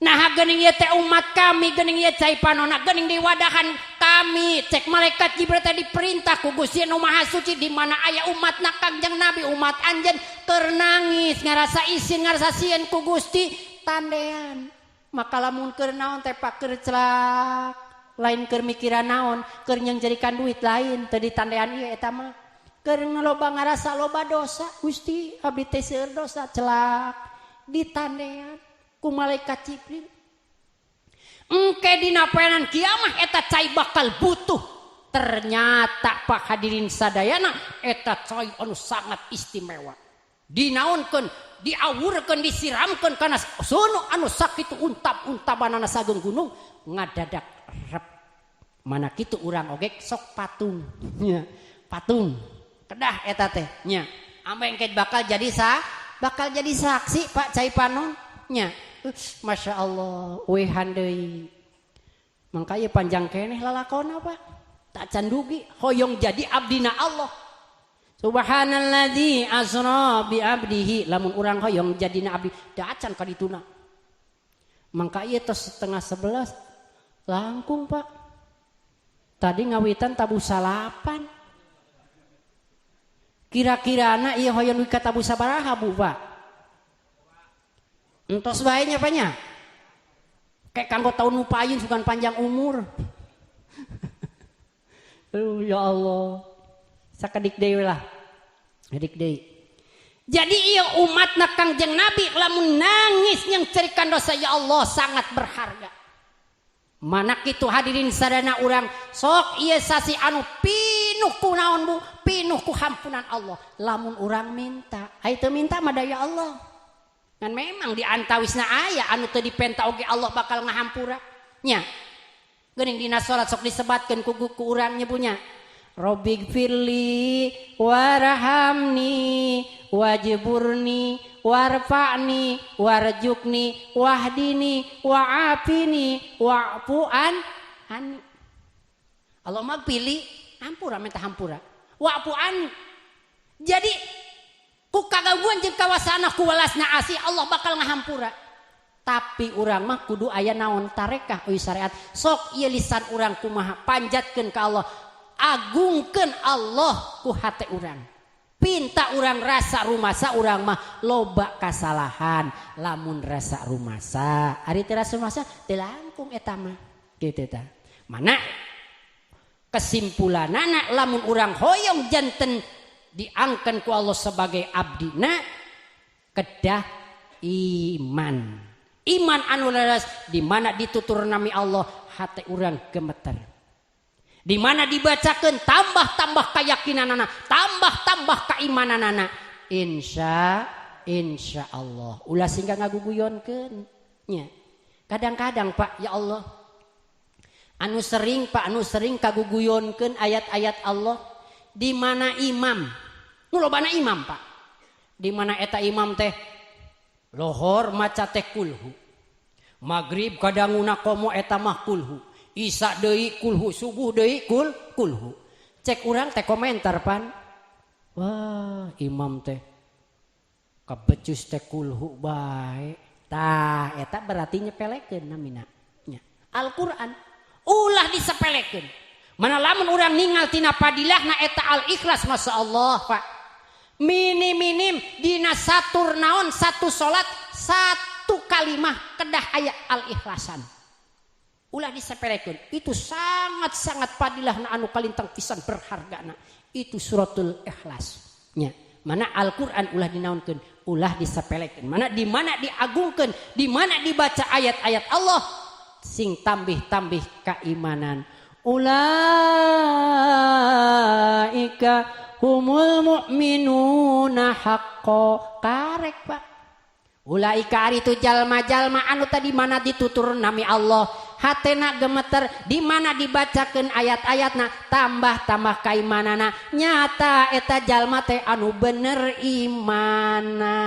Nah geuning ieu teh umat kami, geuning ieu cai panona, geuning diwadahan kami. Cek malaikat Jibril teh diperintah ku Gusti Nu Maha Suci di mana aya umatna Kangjeng Nabi, umat anjeun keur nangis, ngarasa isin, ngarasa sieun ku Gusti tandean. Maka lamun keur naon teh pak keur celak, lain keur mikiran naon, keur nyengjerikan duit lain, teu ditandean ieu eta mah. Keur loba ngarasa loba dosa, Gusti abdi teh seueur dosa celak ditandean ku malaikat Jibril. Engke dina poenan kiamah eta cai bakal butuh. Ternyata Pak hadirin sadayana eta cai anu sangat istimewa. Dinaonkeun, diawurkeun, disiramkeun kana sono anu sakitu untap-untabanana sageung gunung ngadadak rep. Mana kitu urang oge sok patung. Nya, patung. Kedah eta teh nya. Ambe engke bakal jadi bakal jadi saksi Pak cai panon nya. Masya Allah, wehan deui. Mangka ieu panjang keneh lalakonna Pak. Tak candugi hoyong jadi abdina Allah. Subhanalladzi asra bi abdihi, lamun urang hoyong jadina abdi da acan ka dituna. Mangka ieu tos 10:30 langkung Pak. Tadi ngawitan tabuh salapan. Kira-kirana ieu hoyong ka tabuh sabaraha Bu Pak? Entos bae nya Pak nya. Kayak kanggo tahun nu payun sugan panjang umur. Aduh, ya Allah. Sakedik deui lah. Sakedik deui. Jadi ieu umatna Kangjeng Nabi lamun nangis nyengcerikan dosa, ya Allah, sangat berharga. Mana kitu, hadirin sadana, urang sok ieu sasi anu pinuh ku naon, Bu? Pinuh ku hampunan Allah. Lamun urang minta, ai teu minta mah ya Allah. Kan memang di antawisna aya anu teu dipenta oge Allah bakal ngahampura. Nya. Geuning dina salat sok disebatkeun ku urang nyebunya. Robbighfirli warhamni wajburni warfa'ni warzuqni wahdini wa'afini wa'fu an ani. Allah mah pilih hampura, minta hampura. Wa'fu an. Jadi ku kagaguan jeung kawasana, ku welasna asih Allah bakal ngahampura. Tapi urang mah kudu aya naon, tarekah euy, syariat. Sok ieu lisan urang kumaha, panjatkeun ka Allah, agungkeun Allah ku hate urang. Pinta urang rasa rumasa urang mah loba kasalahan, lamun rasa rumasa, ari teu rasa rumasa teu langkung eta mah kitu tah. Mana kesimpulanana, lamun urang hoyong janten diangken ku Allah sebagai abdina, kedah iman, iman anu leres, di mana ditutur nami Allah hate urang gemeter, di mana dibacakan tambah-tambah keyakinanana, tambah-tambah keimananana, insya insya Allah ulah sehingga ngaguguyonkeun nya. Kadang-kadang, Pak, ya Allah, anu sering, Pak, anu sering kaguguyonkeun ayat-ayat Allah di mana imam nu lobana imam, Pak, di mana eta imam teh lohor maca teh kulhu, maghrib kadanguna komo eta mah kulhu, Isya deui kulhu, subuh deui kulhu. Cek urang teh komentar pan, wah, imam teh kabecus teh kulhu bae. Tah, eta berarti nyepelekeun namina nya. Al-Qur'an ulah disepelekeun. Mana lamun urang ningal tina padilahna eta Al-Ikhlas, Masya Allah, Pak, minim-minim dina satu naon, satu salat, satu kalimah kedah aya Al-Ikhlasan. Ulah disepelekeun. Itu sangat-sangat padilahna anu kalintang pisan berhargana itu suratul Ikhlas nya. Mana Al-Qur'an ulah dinaonkeun, ulah disepelekeun. Mana di mana diagungkeun, di mana dibaca ayat-ayat Allah sing tambih-tambih keimanan. Ulaika humul mu'minuna haqqo. Karek, Pak. Ulaika ari itu jalma-jalma anu tadi mana ditutur nami Allah hatena gemeter, di mana dibacakeun ayat-ayatna tambah-tambah kaimanana, nyata eta jalma teh anu bener imana.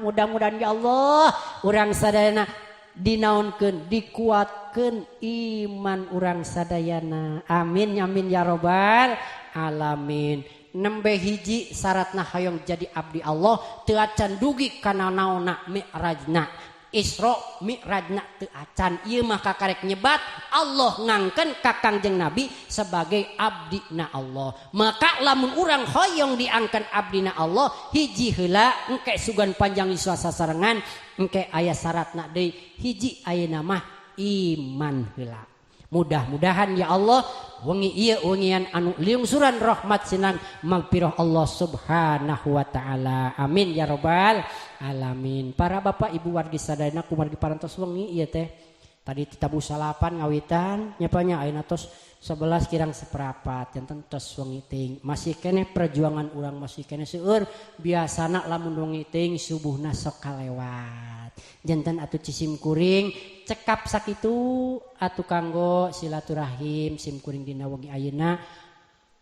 Mudah-mudahan, ya Allah, urang sadayana dinaonkeun, dikuatkeun iman urang sadayana. Amin amin ya robbal alamin. Nembe hiji syaratna hoyong jadi abdi Allah, teu acan dugi kana naonna, mi'rajna, Isra Mi'rajna teu acan. Ieu mah kakarek nyebat Allah ngangken ka Kangjeng Nabi sebagai abdina Allah. Maka lamun urang hoyong diangken abdina Allah, hiji heula engke sugan panjang yuswa sasarengan, engke aya syaratna deui. Hiji ayeuna mah iman heula. Mudah-mudahan, ya Allah, wengi ieu wengian anu liungsuran rahmat sinang magfirah Allah Subhanahu wa taala. Amin ya robbal alamin. Para bapak ibu wargi sadayana, kumargi parantos wengi ieu teh, tadi tabuh salapan ngawitan nya nya, ayeuna tos 11 kirang seperapat, janten tos wengi teuing. Masih keneh perjuangan urang, masih keneh seueur. Biasana lamun wengi teuing subuhna sok kalewat. Janten atuh cisim kuring cekap sakitu atuh kanggo silaturahim sim kuring dina wengi ayeuna.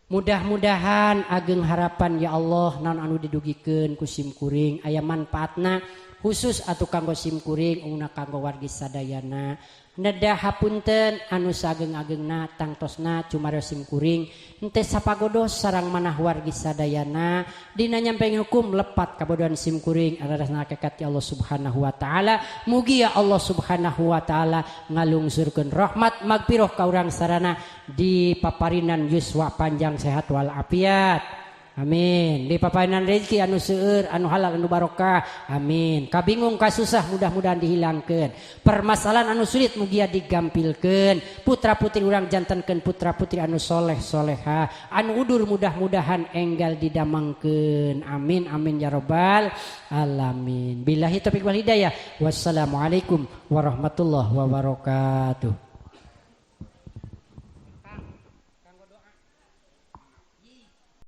Mudah-mudahan ageng harapan, ya Allah, naon anu didugikeun ku sim kuring aya manfaatna, khusus atuh kanggo sim kuring, umumna kanggo wargi sadayana. Nedah hapunten anu sageng-agengna, tangtosna cumaros sim kuring henteu sapagodos sareng manah wargi sadayana dina nyampein hukum lepat kabodohan sim kuring, adarasna hakikat ya Allah Subhanahu wa taala. Mugi ya Allah Subhanahu wa taala ngalungsurkeun rahmat magfirah ka urang sarana di paparinan yuswa panjang sehat wal afiat. Amin. Dipaparinan rezeki anu seueur, anu halal, anu barokah. Amin. Kabingung kasusah mudah-mudahan dihilangkeun. Permasalahan anu sulit mugia digampilkeun. Putra putri urang jantenkeun putra putri anu soleh soleha, anu udur mudah-mudahan enggal didamangkeun. Amin amin ya robbal alamin. Billahi taufiq wal hidayah. Wassalamualaikum warahmatullahi wabarakatuh.